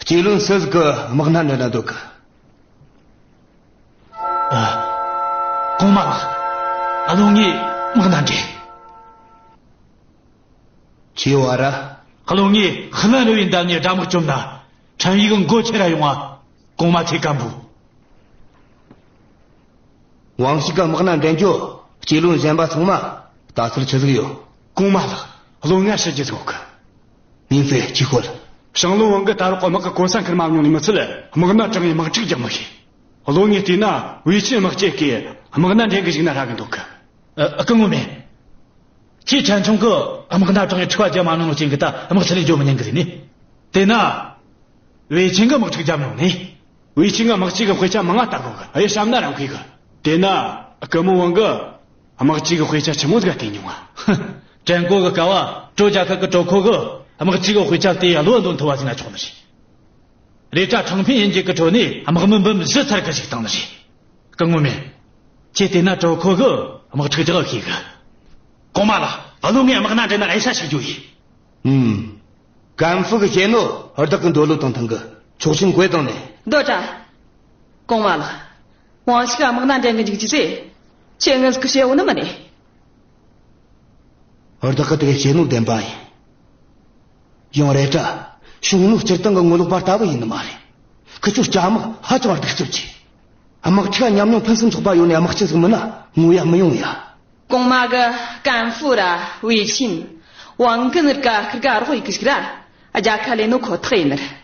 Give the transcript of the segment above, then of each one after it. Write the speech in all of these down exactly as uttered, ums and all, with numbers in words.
ཅེ་ལུན་སུ་ཟིག་གི་དམག་སྣ་འདྲེན་ན་འདོད་གི། ཨ། གོང་མ་ལགས། ཨ། བློན་ངས་དམག་སྣ་འདྲེན། ཆི་ཡོད་ར། བློན་ངས་ཧི་ལན་རི་བོའི་འདབས་ནས་དགྲ་དམག་བཅོམ་ན། ཁྲན་ཡུས་གི་མགོ་ཁྱེར་ར་ཡོང་ང་། གོང་མ་ཐེ་གམ་བུ། ཝང་ཞིག་གི་དམག་སྣ་འདྲེན་རྒྱུ། ཅེ་ལུན་གཞན་པ་ཚང་མ་ལྟ་ཚུལ་ཆི་ཟིག་ཡོད། གོང་མ་ལགས། བློན་ང་ཞུ་རྒྱུ་ཟིག་ཡོད་གི། མིན་ཧྥེ། ཅི་ཤོད། ཞང་བློན་ཝང་གིས་ད་རག་གི་དམག་གི་གོ་ས་འཁུར་མ་མྱོང་ནི་མི་ཚད། དམག་སྣ་དྲངས་ཡས་དམག་འཁྲུག་རྒྱག་མི་ཤེས། བློན་ངས་བལྟས་ན་ཝེ་ཆིན་དམག་སྤྱི་གིས་དམག་སྣ་འདྲེན་གི་བཅུག་ན་ཧྲ་གི་འདོད་གི། ཨ། སྐུ་ངོ་མེ། ཁྱེད་ཕྲན་ཆུང་གིས་དམག་སྣ་དྲངས་ཡས་འཁྲུག་པ་རྒྱག་མ་མྱོང་ནོ་རྐྱེན་གིས་ད་དམག་ཆི་ལས་འགྱོ་མི་ཉན་གི་ཟེར་ནི། དེས་ན། ཝེ་ཆིན་གིས་དམག་འཁྲུག་བརྒྱབ་མྱོང་ནི། ཝེ་ཆིན་གིས་དམག་སྤྱི་གི་དཔེ་ཆ་མང་ང་ལྟ་གོ་གི། ཨ་ཡེ་བཤམས་ན་རང་ཁུལ་གི། དེས་ན་སྐུ་ངོ་ཝང་གིས་དམག་སྤྱི་གི་དཔེ་ཆ་ཆི་མོ་ཟིག་བལྟས་མྱོང་ང་། ཧུ། ཀྲན་གོ་གི་སྐབས་ཀྲོ་རྒྱལ་ཁབ་གི་གྲོས་ཁོ་གིས་དམག་སྤྱི་གི་དཔེ་ཆ་བལྟས་ཡས་བློ་འདོན་ཐུབ་པ་ཟིག་ན་ཆོག་ནི་རེད། རེད་དྲ། ཁྲང་ཕིང་གཡུལ་འགྱེད་གི་ཁྲོད་ནས་དམག་མི་འབུམ་བཞི་ཚར་གི་བཅུག་བཏང་ནི་རེད། སྐུ་ངོ་མེ། ཁྱེད་བལྟས་ན་གྲོས་ཁོ་གིས་དམག་འཁྲུག་རྒྱག་ཤེས་གི། གོང་མ་ལགས། བློན་ངས་དམག་སྣ་འདྲེན་ན་ཨེ་ཤ་ཞིག་རྒྱུ་ཡིན། ཨུམ། ཀན་ཧྥུ་གི་བཤད་ནོ་བདག་གི་འདོད་བློ་དང་མཐུན་གི། ཆོག་མཆན་བཀོད་བཏང་ནས། འདོད་དྲ། གོང་མ་ལགས། ཝང་ཞིག་གིས་དམག་སྣ་འདྲེན་གི་འཇུག་རྒྱུ་ཟེར། ཁྱེད་ངོས་གི་བཤད་འོ་ནི་མིན་ནི། བདག་གིས་དེ་བཤད་ནོ་བདེན་པ་ཡིན། ཡང་རེད་དྲ། ཞུང་ནུ་སྤྱིར་བཏང་གི་ངོ་ལོག་པ་ལྟ་བུ་ཡིན་ནི་མ་རེད། ཁི་ཆོ་སྐྱ་དམག་ཧ་ཅང་གདུག་རྩུབ་ཆེ། དམག་འཁྲུག་ཉམས་མྱོང་ཕུན་སུམ་ཚོགས་པ་ཡོད་ནི་དམག་སྤྱི་ཟིག་མིན་ན་ངོ་ཡ་མི་ཡོང་ཡ། གོང་མ་གིས་ཀན་ཧྥུ་ར་ཝེ་ཆིན། ཝང་གི་ནི་ཀ་ཁིར་ག་རོགས་ཡེད་གི་ཞིག་ར། རྒྱལ་ཁ་ལེན་ནོ་ཁོ་ཐག་ཡིན་ནི་རེད།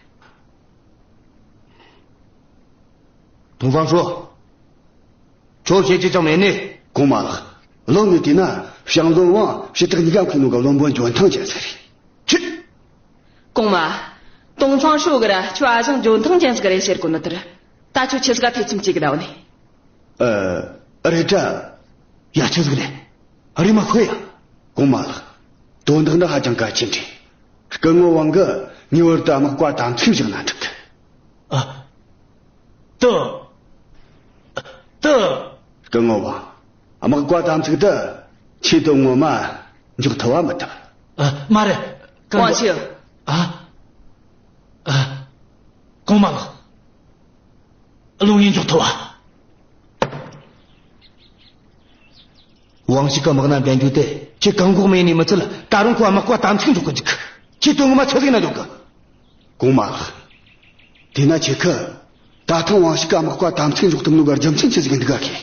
ཏོང་ཧྥང་ཧྲོས། ཁྱོད་བཤད་རྒྱུ་ཅང་མེད་ནི། གོང་མ་ལགས། བློན་ངས་བལྟས་ན་ཞང་བློན་ཝང་ཞི་དྲག་གཉིས་ཀ་མཁས་ནོ་གི་བློན་པོ་འཇོན་ཐང་ཅན་ཟིག་རེད། ཁྱེད། གོང་མ། ཏོང་ཧྥང་ཧྲོས་གིས་ར་ཁྱོད་ཨ་ཞང་འཇོན་ཐང་ཅན་ཟིག་རེད་ཟེར་གོ་ནི་དེར། ད་ཁྱོད་ཆི་ཟིག་ག་ཐེ་ཚོམ་སྐྱེ་གི་ད་བ་ནི། ཨ། རེད་དྲ། ཡ། ཆི་ཟིག་རེད། རེམ་མ་ཤོད་ཡ། གོང་མ་ལགས། དོན་དག་འདི་ཧ་ཅང་གལ་ཆེན་རེད། སྐུ་ངོ་ཝང་གིས་ངེས་པར་དུ་དམག་བཀའ་དམ་ཚིག་བཞག་ན་འགྲིག་གི། ཨ། ཏུ། ཏུ། སྐུ་ངོ་ཝང་། དམག་བཀའ་དམ་ཚིག་དེ་ཆེད་དུ་ངོ་མ་འཇོག་ཐུབ་བ་མི་ཐུབ། ཨ། མ་རེད། ཀན་ཝང་ཆི། ཨ། ཨ། གོང་མ་ལགས། བློན་ངས་འཇོག་ཐུབ་བ། ཝང་ཞིག་གིས་དམག་སྣ་འདྲེན་རྒྱུ་དེ་ཁྱེད་བཀག་འགོག་མེད་ནི་མི་ཚད། ད་རུང་ཁོ་དམག་བཀའ་དམ་ཚིག་འཇོག་གི་འཇུག་གི། ཁྱེད་དོན་ངོ་མ་ཆི་ཟིག་ན་འཇོག་གི། གོང་མ་ལགས། དེས་ན་ཁྱེད་ཀྱིས་ད་ཐེངས་ཝང་ཞིག་གིས་དམག་བཀའ་དམ་ཚིག་འཇོག་ཐུབ་ནོ་གི་རྒྱུ་མཚན་ཆི་ཟིག་ཡིན་འདུག་ག་ཁེ།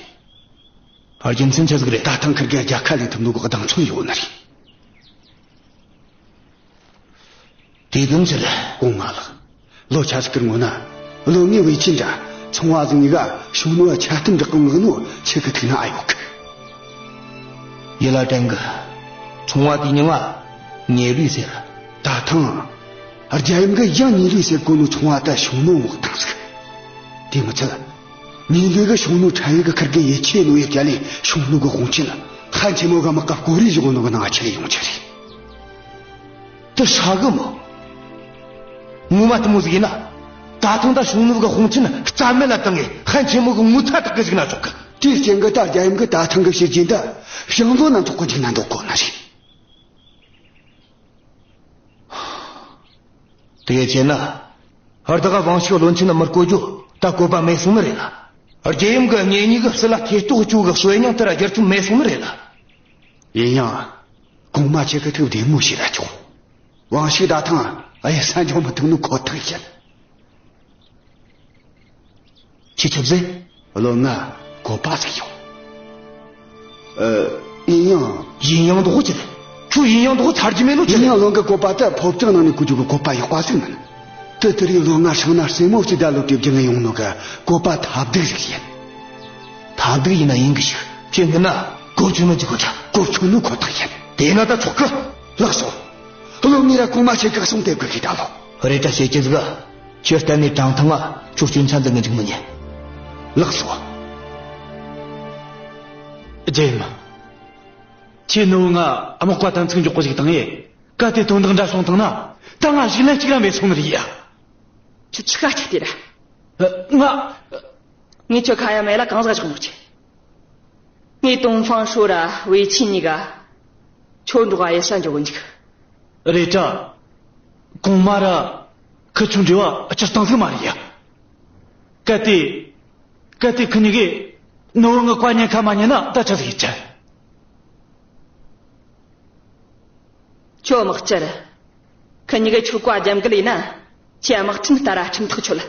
རྒྱུ་མཚན་ཆི་ཟིག་རེད། ད་ཐེངས་ཁིར་གེ་རྒྱལ་ཁ་ལེན་ཐུབ་ནོ་གི་གདེང་ཚོད་ཡོད་ནི་རེད། དེ་དོན་ཕྱིར། གོང་མ་ལགས། ལོ་ཆ་ཟིག་གི་སྔོན་ན། བློན་ངས་ཝེ་ཆིན་དྲ་ཚོང་བ་ཟིག་གཉིས་ཀ་ཞུང་ནུ་བ་ཆ་རྟེན་བསྒྲགས་གི་མངགས་ནོ་ཁྱེད་ཀྱིས་ཐུག་ན་ཨེ་ཡོད་གི། ཡིད་ལ་དྲན་གི། ཚོང་བ་དེའི་མྱིང་ང་ཉེ་ལུས་ཟེར། ད་ཐེངས་རྒྱལ་ཡུམ་གིས་ཡང་ཉེ་ལུས་ཟེར་གོ་ནོ་ཚོང་བ་དེ་ཞུང་ནུ་བ་མངགས་བཏང་ཟིག། དེ་མི་ཚད། ཉེ་ལུས་གིས་ཞུང་ནུ་ཁྲན་ཡུས་གིས་ཁིར་གེ་ཡིད་ཆེས་ནོ་ཡེ་བརྒྱབ་ལས་ཞུང་ནུ་གི་དཔུང་ཆེན་ཧན་ཆེན་མོ་གི་དམག་ག་བསྐོ་རེས་བྱེད་གོ་ནོ་གི་ནང་ང་ཁྱེར་ཡོང་རྒྱུ་རེད། དེ་ཧྲ་གི་མོ། ངོ་མ་དེ་མོ་ཟིག་ཡིན་ན། ད་ཐེངས་ད་ཞུང་ནུ་གི་དཔུང་ཆེན་རྩ་མེད་ལ་བཏང་ངས་ཧན་ཆེན་མོ་གི་ངོ་ཚ་དྲག་གི་ཟིག་ན་ཆོག་གི། དེའི་རྐྱེན་གིས་ད་རྒྱལ་ཡུམ་གིས་ད་ཐེངས་གི་བྱས་རྗེས་འདི་ཞང་བློན་ན་འདོགས་གི་འཇུག་ན་འདོད་གོ་ནི་རེད། དེ་བྱས་ན། བདག་གིས་ཝང་ཞིག་བློན་ཆེན་ན་མི་བསྐོ་རྒྱུ་ད་བཀོད་པ་མེད་སོང་ནི་རེད་ལ། རྒྱལ་ཡུམ་གིས་ངེད་གཉིས་ཀྱི་སྲིད་ལ་ཐེ་གཏོགས་བཅུག་གི་གསོན་ཉམས་དེ་ར་བསྒྱུར་ཐུབ་མེད་སོང་ནི་རེད་ལ། ཡིན་ཡང་། གོང་མ་ཁྱེད་ཀྱིས་ཐུགས་བདེ་མོ་བྱོས་ར་ཆོག། ཝང་ཞིག་ད་ཐེངས་ཨ་ཡེ་ས་འཇོག་མི་ཐུབ་ནོ་ཁོ་ཐག་ཡིན། ཁྱེད་ཆི་ཟེར། བློན་ང་བཀོད་པ་ཟིག་ཡོད། ཨ། ཡིན་ཡང་། ཡིན་ཡང་འདོགས་ཅི་རེད། ཁྱོད་ཡིན་ཡང་འདོགས་ཚར་རྒྱུ་མེད་ནོ་ཅི་རེད། ཡིན་ཡང་བློན་གི་བཀོད་པ་དེ་ཕོ་བྲང་ནང་ནས་བཀོལ་རྒྱུ་གི་བཀོད་པ་ཡག་པ་ཟིག་མིན། དེ་དེ་རིང་བློན་ང་ཧྲང་ན་རྩེད་མོ་རྩེ་ད་ལོ་དེ་བརྒྱུད་ངས་ཡོང་ནོ་གི་བཀོད་པ་ཐབས་སྡུག་ཟིག་ཡིན། ཐབས་སྡུག་ཡིན་ན་ཡིན་གི་ཞིག། ཁྱེད་སྔོན་ན་གོ་ཆོད་ནོ་ཅིག་གོ་ཆ། གོ་ཆོད་ནོ་ཁོ་ཐག་ཡིན། དེ་ན་ད་ཆོག་གི། ལགས་སོ། བློན་ངས་ར་གོང་མ་ཁྱེད་ཀྱི་གསུང་དེབ་གི་ཁི་ད་ལོ། རེད་དྲ། བྱེད་ཀྱི་ཟིག། ཁྱོད་གཏན་ནས་དྲང་ཐང་ང་ཁྱོད་སྐྱོན་ཆ་འཛིན་གི་འཇུག་མི་ཉན། ལགས་སོ། རྒྱལ་ཡུམ། ཁྱེད་ནུ་བོ་ང་དམག་བཀའ་དམ་ཚིག་འཇོག་གི་ཞིག་བཏང་ངས། གལ་ཏེ་དོན་དག་འདྲ་བྱུང་བཏང་ན། ད་ང་གཞུག་ལན་གཅིག་ར་མེད་སོང་ནི་རེད་ཡ། ཁྱོད་ཆི་ཁ་ཆི་དེ་ར། ང་། ངས་ཁྱོད་ཁ་ཡ་མེད་ལ་གང་ཟག་ཆོག་ནོ་ཆེ། ངས་ཏོང་ཧྥང་ཧྲོས་ར་ཝེ་ཆིན་གཉིས་ཀ་ཁྱོད་འགྲོགས་ཨ་ཡེ་ས་འཇོག་གི་འཇུག། རེད་དྲ། གོང་མ་ར་ ཁི་ཆོའི་འབྲེལ་བ་སྤྱིར་བཏང་ཟིག་མ་རེད་ཡ། གལ་ཏེ། གལ་ཏེ་ཁི་གཉིས་ཀས་ནུ་བོ་ངའི་བཀའ་ཉན་ཁ་མ་ཉན་ན་ད་ཆི་ཟིག་ཡེད་རྒྱུ། ཁྱོད་དམག་སྤྱི་རེད། ཁི་གཉིས་ཀས་ཁྱོའི་བཀའ་རྒྱབ་འགལ་ཡེད་ན། ཁྱོས་དམག་ཁྲིམས་ལྟར་ཁྲིམས་ཐག་ཆོད། ཨ།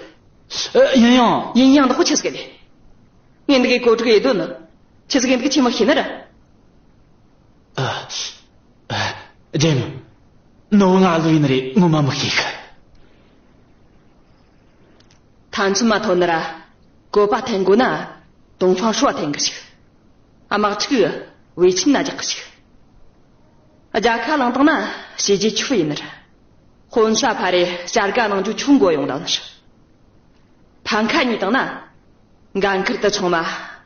ཡིན་ཡང་། ཡིན་ཡང་འདི་ཁོ་ཆི་ཟིག་རེད། ངས་འདི་གི་གོ་སྒྲིག་ཡེད་དོན་ནི། ཆི་ཟིག་ཡིན་འདི་ཁྱོས་མི་ཤེས་ནི་རེད། ཨ། ཨ། རྒྱལ་ཡུམ། ནུ་བོ་ང་ལོ་ཡིན་ནི་རེད། ངོ་མ་མི་ཤེས་གི། མཐའ་མཚམས་མ་ཐོན་ནི་ར། བཀོད་པ་འཐེན་དགོས་ན། ཏུང་ཧྥང་ཧྲོ་འཐེན་གི་ཆུག། དམག་འཁྲུག་ཝེ་ཆིན་ན་རྒྱག་གི་ཆུག། རྒྱལ་ཁ་བླངས་བཏང་ན་བྱས་རྗེས་ཁྱོའི་ཡིན་ནི་རེད། དཔོན་ས་ཕ་རེ་བྱ་དགའ་གནང་རྒྱུ་ཁྱོའི་མགོ་ཡོང་ལ་ནི་རེད། ཕམ་ཁ་ཉོས་བཏང་ན། འགན་ཁུར་དེ་ཚང་མ་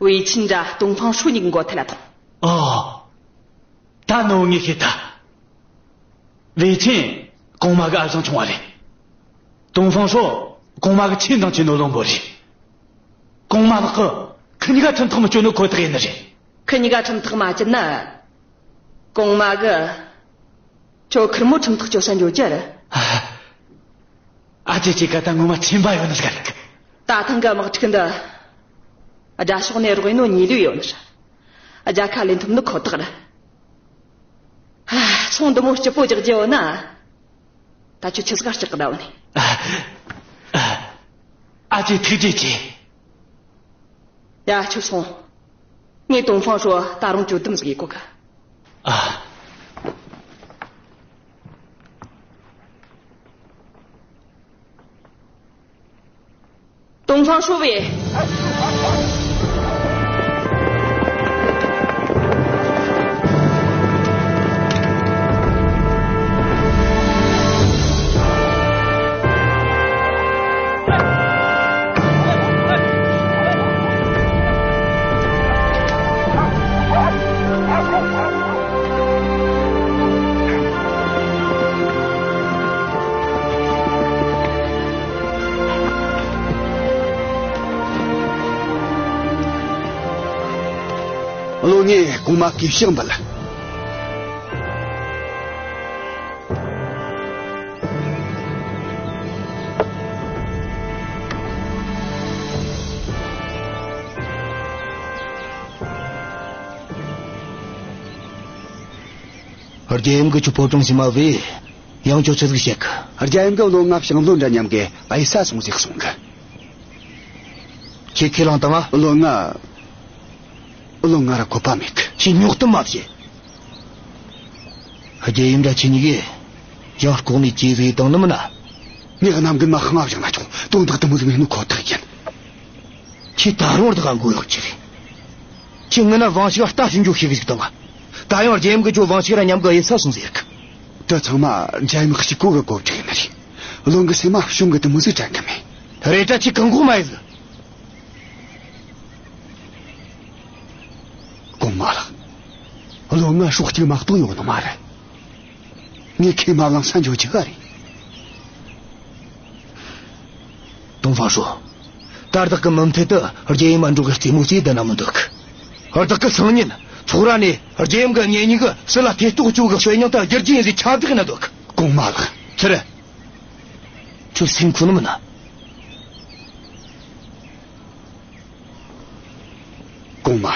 ཝེ་ཆིན་ར་ཏུང་ཧྥང་ཧྲོ་གཉིས་ཀྱི་མགོ་ཐད་ལ་ཐོངས། ཨོ། ད་ནུ་བོ་ངས་ཤེས་ཐལ། ཝེ་ཆིན་གོང་མ་གི་ཨ་ཞང་ཆུང་བ་རེད། ཏུང་ཧྥང་ཧྲོ་གོང་མ་གི་ཆེས་འདང་ཆེ་ནོ་བློན་པོ་རེད། གོང་མ་ལགས་ཀྱིས་ཁི་གཉིས་ཀ་ཁྲིམས་ཐག་མི་གཅོད་ནོ་ཁོ་ཐག་ཡིན་ནི་རེད། ཁི་གཉིས་ཀ་ཁྲིམས་ཐག་མ་བཅད་ན། གོང་མ་གིས་ཁྱོད་ཁེར་མོ་ཁྲིམས་ཐག་གཅོད་ས་འཇོག་རྒྱུ་རེད། ཨ། ཨ་ཅེ་ཅེ་ག་ད་ངོ་མ་ཆེན་པོ་ཡོད་ནི་ཟིག་རེད། ད་ཐེངས་གི་དམག་འཁྲུག་འདི། དགྲ་ཕྱོགས་ནས་རོགས་ཡིན་ནོ་གཉིས་ལོས་ཡོད་ནི་རེད། རྒྱལ་ཁ་ལེན་ཐུབ་ནི་ཁོ་ཐག་རེད། ཨ། ཚོང་འདི་མོ་སྐྱིད་པོ་རྒྱག་རྒྱུ་ཡོད་ན། ད་ཁྱོད་ཆི་ཟིག་ག་སྐྲག་གི་བསྡད་ཡོད་ནི། ཨ། ཨ། ཨ་ཅེ་ཐུགས་རྗེ་ཆེ། ཡ། ཁྱོད་སོང་། ངས་ཏུང་ཧྥང་ཧྲོ་ད་རུང་གྱོད་དམ་ཟིག་ཡེད་གོ་གི། ཨ། ཏུང་ཧྥང་ཧྲོ་ཝེ། བློན་ངས་གོང་མ་གི་ཕྱག་འབུལ། རྒྱལ་ཡུམ་གྱིས་ཁྱོད་ཕོ་བྲང་ཕྱི་མ་བོས། ཡང་ཁྱོད་ཆི་ཟིག་བཤད་གི། རྒྱལ་ཡུམ་གྱིས་བློན་ང་ཞང་བློན་འདྲ་མཉམ་གི་གཡུལ་ས་སོང་ཟིག་གསུང་གི། ཁྱོས་ཁས་བླངས་བཏང་ང་། བློན་ང་། བློན་ང་ར་བཀོད་པ་མེད་གི། ཁྱོས་རྙོག་གཏམ་མ་བཤད། རྒྱལ་ཡུམ་འདྲ་ཁྱེད་གཉིས་ཀས་ཡང་ལྐོག་ནས་ཅི་ཟིག་བཏང་ནི་མིན་ན། ངས་གནམ་རྒན་མ་ཤང་ང་བཞག་ན་ཆོག། དོན་དག་དེ་མོ་ཟིག་མེད་ནོ་ཁོ་ཐག་ཡིན། ཁྱོས་ད་རུང་བདག་ག་མགོ་གཡོག་རྒྱུ་རེད། ཁྱོས་ངི་ན་ཝང་ཞིག་ག་ལྟ་ཞིབ་འཇོག་ཤེས་གི་ཟིག་བཏང་ང་། ད་ཡང་རྒྱལ་ཡུམ་གིས་ཁྱོད་ཝང་ཞིག་ར་མཉམ་གི་གཡུལ་ས་སོང་ཟེར་གི། དེ་ཚང་མ་རྒྱལ་ཡུམ་གཅིག་པོ་གི་གོ་སྒྲིག་ཡིན་ནི་རེད། བློན་གི་སེམས་མ་གཞུང་གི་དེ་མོ་ཟིག་དྲན་གི་མེད། རེད་དྲ་ཁྱོས་གང་གོ་མ་ཡེ་ཟིག། གོང་མ་ལགས། བློན་ང་སྲོག་གཅིག་མ་གཏོགས་ཡོད་ནི་མ་རེད། ངས་ཁས་མ་བླངས་ས་འཇོག་རྒྱུ་ག་རེད། ཏུང་ཧྥང་ཧྲོ། ད་བདག་གི་མུ་མཐུད་དུ་རྒྱལ་ཡུམ་མ་འགྲོགས་གི་རྩེད་མོ་རྩེ་བསྡད་ན་མི་འདོད་གི། བདག་གི་སང་ཉིན་ཚོགས་ར་ནས་རྒྱལ་ཡུམ་གི་གཉེན་ཉེ་གིས་སྲིད་ལ་ཐེ་གཏོགས་བཅོ་གི་གསོན་ཉམས་དེ་བསྒྱུར་རྒྱུ་ཡིན་ཟེར་ཁྱབ་བསྒྲགས་ཡེད་ན་འདོད་གི། གོང་མ་ལགས། ཚུར། ཁྱོད་སེམས་ཁུར་ནི་མིན་ན། གོང་མ།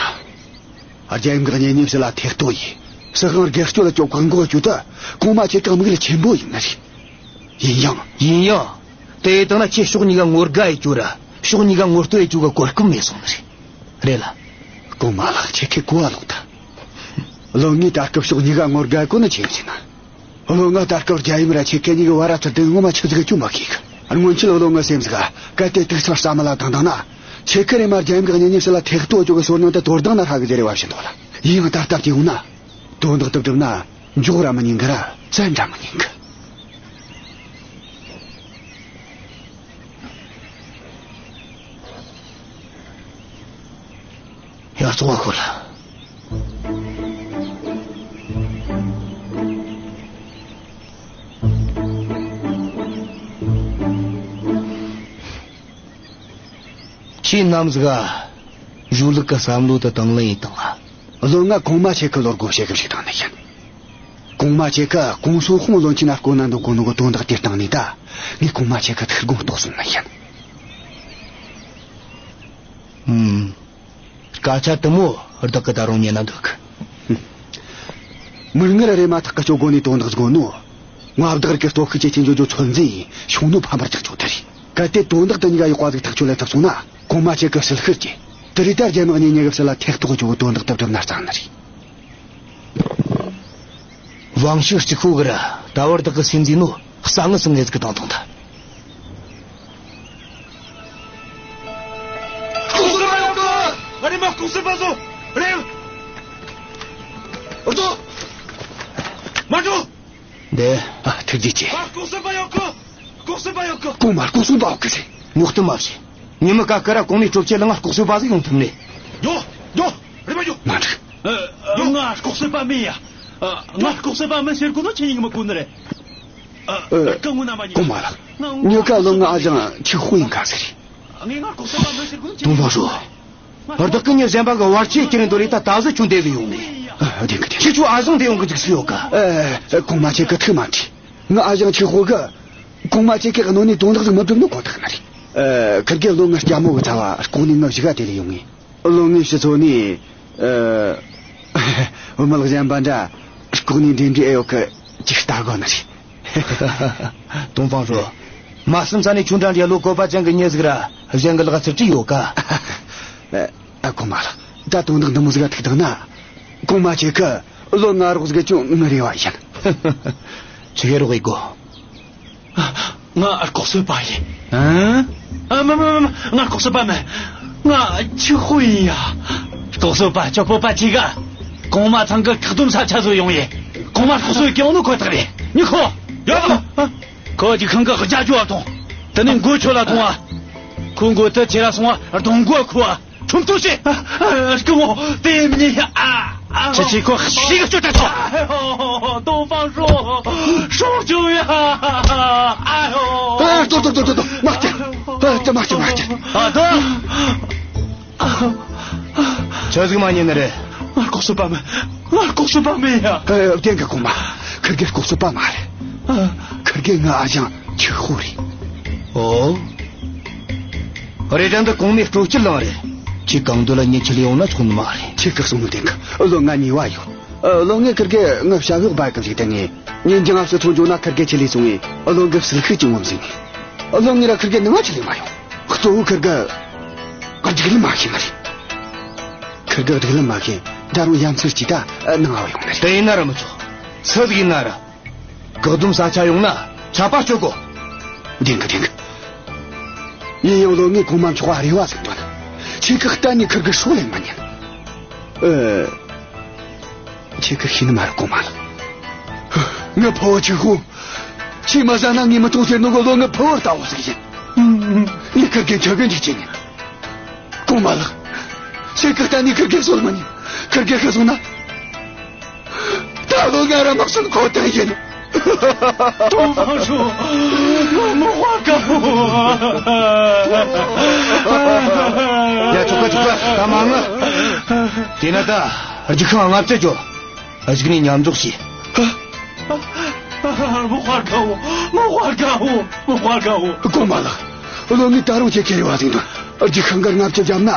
རྒྱལ་ཡུམ་གི་གཉེན་ཉེ་སྲིད་ལ་ཐེ་གཏོགས་ཡེད། སྲིད་དབང་སྒེར་གཅོད་ལ་བཅོ་བཀག་འགོག་རྒྱུ་དེ་གོང་མ་ཁྱེད་ཀྱི་དམིགས་ཡུལ་ཆེན་པོ་ཡིན་ནི་རེད། ཡིན་ཡང་། ཡིན་ཡང་། དེ་ཡེད་བཏང་ན་ཁྱོས་ཕྱོགས་གཉིས་ཀ་ངོ་དགའ་ཡེད་རྒྱུ་ར་ཕྱོགས་གཉིས་ཀ་ངོ་བསྟོད་ཡེད་རྒྱུ་གི་གོ་སྐབས་མེད་སོང་ནི་རེད། རེད་ལ། གོང་མ་ལགས། ཁྱེད་ཀྱིས་གོ་བ་ལོག་ཐལ། བློན་ངས་ད་སྐབས་ཕྱོགས་གཉིས་ཀ་ངོ་དགའ་གོ་ནི་ཆི་ཟིག་ཡིན་ན། བློན་ང་ད་སྐབས་རྒྱལ་ཡུམ་ར་ཁྱེད་ཀ་གཉིས་ཀྱི་བར་ར་ཚུར་ལྡན་ངོ་མ་ཆི་ཟིག་ཡོད་རྒྱུ་མི་ཤེས་གི། སྔོན་ཆད་བློན་ངའི་སེམས་ཟིག་ག་གལ་ཏེ་དུག་ཚང་རྩ་མེད་ལ་བཏང་བཏང་ན། ཁྱེད་ཀྱིས་རེམ་མ་རྒྱལ་ཡུམ་གི་གཉེན་ཉེ་སྲིད་ལ་ཐེ་གཏོགས་བཅོ་གི་སྲོལ་རྙིང་དེ་དོར་བཏང་ན་ཧྲ་གི་ཟེར་རེ་བ་བྱིན་འདུག་ལ། ཡིན་ཡང་ད་ལྟ་བལྟས་ཡོང་ན། དོན་དག་དེ་བསྒྲུབས་ན་འཇོག་ར་མི་ཉན་གི་ར་བཙན་ར་མི་ཉན་གི། ཡར་བཙོང་བ་ཁོ་ལ། ཁྱེད་རྣམས་ཟིག་ག་གཞུང་ལུགས་ཀྱི་བསམ་བློ་དེ་དང་ལེན་ཡེད་བཏང་ང་། བློན་ང་གོང་མ་ཁྱེད་ཀྱི་བློ་སྒོ་ཕྱེ་གི་བཅུག་བཏང་ནི་ཡིན། གོང་མ་ཁྱེད་ཀྱིས་གོང་སུན་ཧུང་བློན་ཆེན་ན་བསྐོ་ན་འདོད་གོ་ནོ་གི་དོན་དག་དེ་སྟེང་ནས་ད། ངས་གོང་མ་ཁྱེད་ཀྱི་ཐུགས་དགོངས་རྟོགས་སོང་ནི་ཡིན། ཨུམ། སྐད་ཆ་དེ་མོ་བདག་གིས་ད་རུང་ཉན་ན་འདོད་གི། མིག་སྔར་རེམ་མ་ཐག་གི་སྤྱོད་སྒོ་ནས་དོན་དག་ཟིག་ནོ། མངའ་བདག་རིགས་ཀྱི་སྟོབས་ཤུགས་ཇེ་ཆེར་འགྱོ་རྒྱུ་ཚོད་འཛིན་ཡིན། ཞུང་ནུ་ཕམ་པར་ཆགས་ཆོག་དེ་རེད། གལ་ཏེ་དོན་དག་དེ་གཉིས་ཀ་ཡག་པ་ཟིག་ཐག་གཅོད་ལས་ཐུབ་སོང་ན། གོང་མ་ཁྱེད་ཀྱི་ཕྱིར་ཤི་རྒྱུ། དེ་རིང་ད་རྒྱལ་དམངས་གཉིས་གཉིས་ཀྱི་ཕྱི་ལ་ཐེ་གཏོགས་རྒྱུ་གི་དོན་དག་དེ་བསྒྲུབས་ན་གཙང་ནི་རེད། ཝང་ཤིག་གཅིག་ཁུ་གི་ར་ད་བར་བདག་གི་སེམས་འཛིན་ནོ་གསང་ངི་སང་ངེ་ཟིག་གི་དང་དང་ད། ལྐོག་ཟ་མ་ཡོང་གི། ཨ་རེ་མ་ལྐོག་ཟ་པ་ཟོ། རེ། ཨོ་ཏོ། མ་འགྲོ། འདི། ཨ། ཐུགས་རྗེ་ཆེ། ཨ། ལྐོག་ཟ་པ་ཡོང་གི། ལྐོག་ཟ་པ་ཡོང་གི། གོང་མ་ལྐོག་ཟ་པ་ཡོང་གི་ཟེར། ཉོག་ཏུ་མ་བྱེད། ཉི་མ་ཀ་ཀ་ར་གོང་མའི་སྤྲོ་ཆས་ལ་ང་ལྐོག་ཟ་པ་ཟིག་ཡོང་ཐུབ་ནི། ཡོ། ཡོ། རེ་མ་ཡོ། མ་འགྲིག། ཨ། ང་ལྐོག་ཟ་པ་མིན་ཡ། ཨ། ང་ལྐོག་ཟ་པ་མིན་ཟེར་གོ་ནོ་ཁྱེད་ཉིད་མི་གོ་ནི་རེད། ཨ། ཨ། སྐུ་ངོ་ན་མ་ཉིད། གོང་མ་ལགས། ང་། ཉོ་ཀ་ལོ་ང་ཨ་ཞང་ཆི་ཧུ་ཡིན་ཁ་ཟེར། ངས་ང་ལྐོག་ཟ་པ་མིན་ཟེར་གོ་ནོ་ཁྱེད། ཏོང་ཧྥང་ཧྲོ། བདག་གི་མྱི་གཞན་པ་གི་བར་ཆད་ཁྱེར་འདོད་རེད། ད་ད་གཟོད་ཁྱོད་འདི་གི་ཡོང་ནས། ཨ། བདེན་གི་བདེན། ཁྱེད་ཆོ་ཨ་ཞང་འདི་ཡོང་གི་འཇུག་སུ་ཡོད་ག། ཨ། གོང་མ་ཁྱེད་ཀྱི་ཐུགས་མ་ཁྲོས། ང་ཨ་ཞང་ཆི་ཧུ་གི། གོང་མ་ཁྱེད་ཀྱི་གནོད་ནས་དོན་དག་ཟིག་མི་བསྒྲུབ་ནོ་ཁོ་ཐག་ནི་རེད། ཨ། ཁིར་གེ་ལོ་ངའི་སྐྱ་མོ་གི་ཚ་བ་ལྐོག་ནས་ངའི་གཞུག་ག་དེད་ལས་ཡོང་ངས། ལོ་ངའི་ཕྱི་ཚོ་ནས། ཨ། བུད་མེད་གཞན་པ་འདྲ་ལྐོག་ནས་འབྲེལ་འདྲིས་ཨེ་ཡོད་གི་ཅིག་ལྟ་དགོས་ནི་རེད། ཏོང་ཧྥང་ཧྲོ། མ་བསམ་ས་ནས་ཁྱོད་འདྲ་འདྲའི་བློ་བཀོད་པ་ཅན་གི་མྱི་ཟིག་ར་གཞན་གི་ལག་ཚུར་ཅི་ཡོད་ཀ། ཨ། ཨ། གོང་མ་ལགས། ད་དོན་དག་འདི་མོ་ཟིག་ག་ཐུག་བཏང་ན། གོང་མ་ཁྱེད་ཀྱིས་བློན་ང་རོགས་ཟིག་གི་ཅུང་ངུ་རེ་བ་ཡིན། ཆི་གེ་རོགས་ཡེད་གོ། ང་ལྐོག་གསོད་པ་ཡིན། ཨ། ཨ། མ་མ་མ་མ། ང་ལྐོག་གསོད་པ་མིན། ང་ཆི་ཧུ་ཡིན་ཡ། ལྐོག་གསོད་པ་ཆོ་སྤོབས་པ་ཆེ་ག། གོང་མ་ཚང་གི་བཀག་སྡོམ་ས་ཆ་བཟོ་ཡོང་ཡིན། གོང་མ་ལྐོག་གསོད་སྐྱོང་ནོ་ཁོ་ཐག་རེད། མྱི་ཁོ། ཡོད། ཨ། ཁོ་རྒྱུག་ཤིང་གི་རྒྱ་ཇོ་བ་ཐོང་། དེ་ནས་མགོ་ཆོད་ལ་ཐོང་བ། ཁོའི་མགོ་དེ་ཁྱེར་ར་སོང་བ་གདོང་མགོ་ཁུ་བ། ཁྲོམ་ཐོ་བྱེད། ཨ། ཨ། སྐུ་ངོ་དེ་མྱི་ཡ། ཨ། ཨ། ཁྱེད་ཀྱིས་ཁོ་ཤི་གི་སྐྱོ་ད་ཐོ། ཨ་ཡོ། ཏོང་ཧྥང་ཧྲོ། ཧྲོ་ཅུ་ཡ། ཨ་ཡོ། ཨ། ཏོ་ཏོ་ཏོ་ཏོ་ཏོ། མ་སྐྱེ། ཨ། ཏོ་མ་སྐྱེ། མ་སྐྱེ། ཨ། ཏོ། ཆི་ཟིག་མ་ཉན་ནི་རེད། ང་ལྐོག་གསོད་པ་མིན། ང་ལྐོག་གསོད་པ་མིན་ཡ། ཨ། བདེན་གི་གོང་མ། ཁིར་གེ་ལྐོག་གསོད་པ་མ་རེད། ཨ། ཁིར་གེ་ངའི་ཨ་ཞང་ཆི་ཧུ་རེད། ཨོ། རེད་དྲ་འདི་གོང་མའི་སྤྲོ་སྐྱིད་གླིང་རེད། ཁྱེད་གང་འདོད་ལ་ཉིན་ཆི་ལ་ཡོང་ན་ཆོག་ནི་མ་རེད། ཁྱེད་ཀྱིས་གསུངས་ནོ་བདེན་གི། བློན་ང་ཉེས་པ་ཡོད། ཨ། བློན་ངས་ཁིར་གེ་ངའི་ཞབས་གཡོག་འབའ་གི་བཞག་བཏང་ངས། ཉིན་རྒྱུན་ང་ཕྱི་ཚོ་འགྱོ་ན་ཁིར་གེ་ཁྲིད་ལས་སོང་ངས་བློན་གི་ཟིལ་ཤུགས་ཀྱིས་ངོམ་ཟིན་ནས། བློན་ངས་ར་ཁིར་གེ་ནང་ང་ཁྲིད་ལས་མ་ཡོང་། གཙོ་བོ་ཁིར་གེ་སྒྲིག་ལམ་མ་ཤེས་ནི་རེད། ཁིར་གེ་སྒྲིག་ལམ་མ་ཤེས། ད་རུང་ཡ་མཚར་གྱིས་ད་ནང་ང་ཡོང་ནི་རེད། དེ་ཡིན་ན་ར་མི་ཆོག། སུ་ཟིག་ཡིན་ན་ར། བཀག་སྡོམ་ས་ཆ་ཡོང་ན་ཆད་པ་གཅོད་དགོས། བདེན་གི་བདེན་གི། ཡིན་ཡང་བློན་ངས་གོང་མ་མཆོག་ག་རེ་བ་ཟིག་འདོན། ཁྱེད་ཀྱིས་གཏན་ནས་ཁིར་གེ་སྲོག་ལེན་མི་ཉན། ཨ། ཁྱེད་ཀྱིས་ཤེས་ནི་མ་རེད་གོང་མ་ལགས། ངའི་ཕུ་བོ་ཆི་ཧུ། ཁྱེད་མ་ཟ་ན་ངས་མི་གཏོང་ཟེར་ནོ་གི་བློན་ངའི་ཕུ་བོ་ལྟ་བུ་ཟིག་ཡིན། ངས་ཁིར་གེ་ཁྱེད་གི་འཇིགས་ཆེན་ཡིན། གོང་མ་ལགས། ཁྱེད་ཀྱིས་གཏན་ནས་ཁིར་གེ་གསོད་མི་ཉན། ཁིར་གེ་ཤི་སོང་ན། ད་བློན་ང་ར་མི་གསོན་ཁོ་ཐག་ཡིན། ཏོང་ཧྥང་ཧྲོ། ང་མི་དཔའ་ག་བོ། ཡ། ཆོག་ག་ཆོག་ག། ད་མ་ངུ། དེ་ན་ད་རྒྱུག་ཤིང་ལྔ་བཅུ་འགྱོ། གཞུག་ནས་མཉམ་འཇོག་བྱོས། མི་དཔའ་ག་བོ། མི་དཔའ་ག་བོ། མི་དཔའ་ག་བོ། གོང་མ་ལགས། བློན་ངས་ད་རུང་ཁྱེད་ཀྱི་རེ་བ་ཟིག་འདོན། རྒྱུག་ཤིང་གི་ལྔ་བཅུ་བརྒྱབ་ན།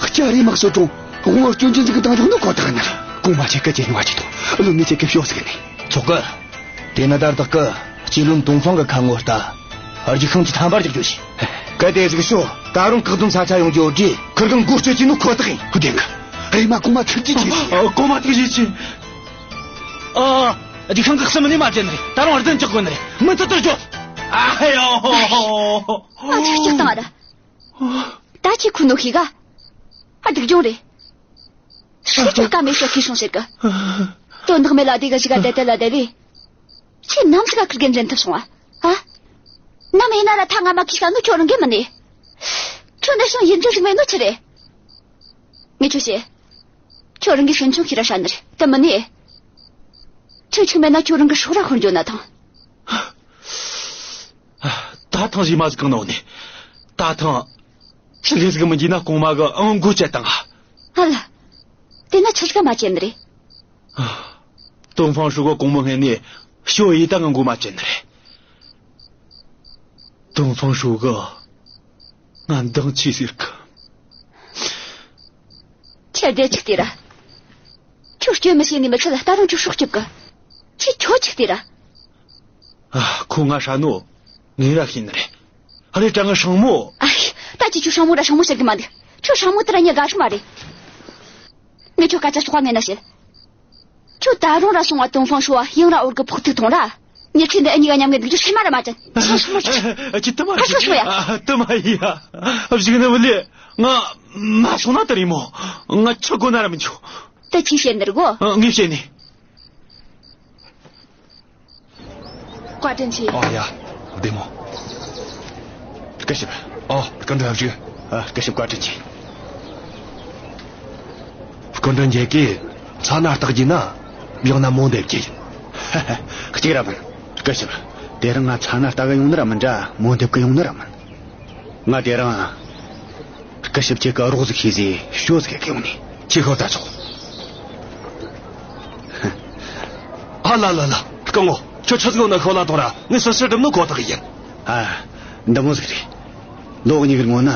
ལྕགས་རིའི་དམག་སོགས་དྲུང་དབང་བོ་སྐྱོན་ཅན་ཟིག་གི་དང་འཇོག་ནི་ཁོ་ཐག་ནི་རེད། གོང་མ་ཁྱེད་ཀྱིས་ཇེ་ཉུང་བ་ཅིག་ཐོངས། བློན་ངས་ཁྱེད་ཀྱི་ཕྱོགས་ཟིག་ནས། ཆོག་གི། དེ་ན་ད་བདག་གིས་གཅེས་བློན་ཏོང་ཧྥང་གི་ཁ་ངོ་ལྟ། རྒྱུག་ཤིང་གི་ཐམ་པར་རྒྱག་རྒྱུ་བྱོས། གལ་ཏེ་ཟིག་ཤོག། ད་རུང་བཀག་སྡོམ་ས་ཆ་ཡོང་རྒྱུ་ཡོད་དུས་ཁིར་གི་མགོ་གཅོད་རྒྱུ་ནི་ཁོ་ཐག་ཡིན། བདེན་གི། རེམ་མ་གོང་མ་ཐུགས་རྗེ་ཆེ། ཨ། གོང་མ་ཐུགས་རྗེ་ཆེ། ཨ། རྒྱུག་ཤིང་གི་གསུམ་ནས་མ་བརྒྱབ་ནི་རེད། ད་རུང་བདུན་རྒྱག་དགོས་ནི་རེད། མུ་མཐུད་དུ་རྒྱོབ། ཨ་ཡོ། ང་ཆི་སྐྱིད་བཏང་ཨ་ར། ད་ཁྱེད་ཁུ་ནོ་ཤེས་ག། ཨ། སྡུག་སྦྱོང་རེད། ཁྱེད་ཀྱིས་ཀ་མེད་ཤོག་ཁེ་སྲུང་ཟེར་གི། དོན་དག་མེད་ལ་དེ་ག་ཞིག་ག་བསྡད་དེ་ལ་བསྡད་ལས། ཁྱེད་ནམ་ཞིག་ག་ཁིར་གེ་འཛིན་ཐུབ་སོང་ཨ། ཨ། ནམ་ཡིན་ན་ར་ཐ་ང་མ་ཁི་ཤ་ནོ་ཁྱོད་རང་གི་མིན་ནི། ཁྱོད་འདི་སོང་ཡིན་རྒྱུ་ཟིག་མེད་ནོ་ཆི་རེད། ངས་ཁྱོད་བཤད། ཁྱོད་རང་གི་སེམས་ཆུང་ཁྱེར་ར་ཧྲ་ནི་རེད། དེ་མིན་ནི། ཁྱོད་ཆི་མེད་ན་ཁྱོད་རང་གི་སྲོག་ར་ཤོར་འགྱོ་ན་ཐང་། ད་ཐང་ཞིག་མ་ཟིག་གང་ན་འོ་ནི། ད་ཐང་། ཆི་ལས་ཟིག་མི་འགྱིས་ན་གོང་མ་གི་ཨང་མགོ་བཅད་བཏང་ང་། ཨ་ལ། དེ་ན་ཆི་ཟིག་མ་བཅད་ནི་རེད། ཏོང་ཧྥང་ཧྲོས་གོང་མའི་སྔུན་ནས་ཞོ་ཡི་ད་ང་མགོ་མ་བཅད་ནི་རེད། ཏོང་ཧྥང་ཧྲོས་གིས་ང་འདང་ཆི་ཟེར་གི། ཁྱོས་བདེ་ཆིག་ལྟོས་ར། ཁྱོད་སྐྱོན་མི་བྱེད་ནི་མི་ཚད། ད་རུང་ཁྱོད་སྲོག་སྐྱོབ་གི། ཁྱོས་ཁྱོད་ཆིག་ལྟོས་ར། ཨ། ཁོ་ང་ཧྲ་ནོ། ངས་ར་ཤེས་ནི་རེད། ཨ་རེ་དྲ་ང་སྲིང་མོ། ཨ་ཧི། ད་ཁྱོས་ཁྱོད་སྲིང་མོ་ར་སྲིང་མོ་ཟེར་གི་མ་འདུག། ཁྱོད་སྲིང་མོ་དེ་ར་ཉན་དགའ་ཤོས་མ་རེད། ངས་ཁྱོད་སྐད་ཆ་ཚོགས་པ་ངས་ན་བཤད། ཁྱོད་ད་རུང་ར་སོང་ང་ཏོང་ཧྥང་ཧྲོས་ཡང་ར་འོར་གི་ཕོག་ཐུག་ཐོངས་ར། ངས་ཁྱོད་འདི་ཨ་མྱེས་ག་མཉམ་གི་འདུག་རྒྱུ་སེམས་མ་ར་མ་ཅན། ཁྱོད་སྲིང་མོ་ཆགས། ཨ། ཁྱོད་དུ་མ། ཨ། ཁྱོད་སྲིང་མོ་ཡ། ཨ། དུ་མ་ཡ། ཨ། བཞུགས་ནི་བུ་ལི། ང་མ་སོང་ན་དེ་རེད་མོ། ང་ཆི་དགོས་ན་ར་མི་འཇུག། དེ་ཁྱོས་བཤད་ནི་རེད་གོ། ཨ། ངས་བཤད་ནི། བཀའ་དྲིན་ཆེ། ཨོ་ཡ། བདེ་མོ། སྐུ་ཞབས། ཨོ། སྐུ་མགྲོན་བཞུགས། ཨ། སྐུ་ཞབས་བཀའ་དྲིན་ཆེ། སྐུ་མགྲོན་ཁྱེད་ཀྱིས་མཚན་ན་རྟགས་རྒྱུ་ན། ཡང་ན་མོ་འདེབས་རྒྱུ་ཡིན། ཧ་ཧ། གཅིག་ར་མིན། སྐུ་ཞབས། དེ་རིང་ང་མཚན་ན་རྟགས་ཡོང་ནི་ར་མིན་དྲ། མོ་འདེབས་གི་ཡོང་ནི་ར་མིན། ང་དེ་རིང་སྐུ་ཞབས་ཁྱེད་ཀྱི་རོགས་ཟིག་ཤེས་ཟེ་ཞུ་ཟིག་གི་ཡོང་ནི། ཁྱེད་ཤོད་ད་ཆོག། ཨ་ལ་ལ་ལ། སྐུ་ངོ། ཁྱོད་ཆི་ཟིག་ཡོད་ན་ཤོད་ལ་ཐོངས་ར། ངས་སུ་ཞིག་སྒྲུབ་ནོ་ཁོ་ཐག་ཡིན། ཨ། འདི་མོ་ཟིག་རེད། ལོ་གཉིས་ཀྱི་སྔོན་ན་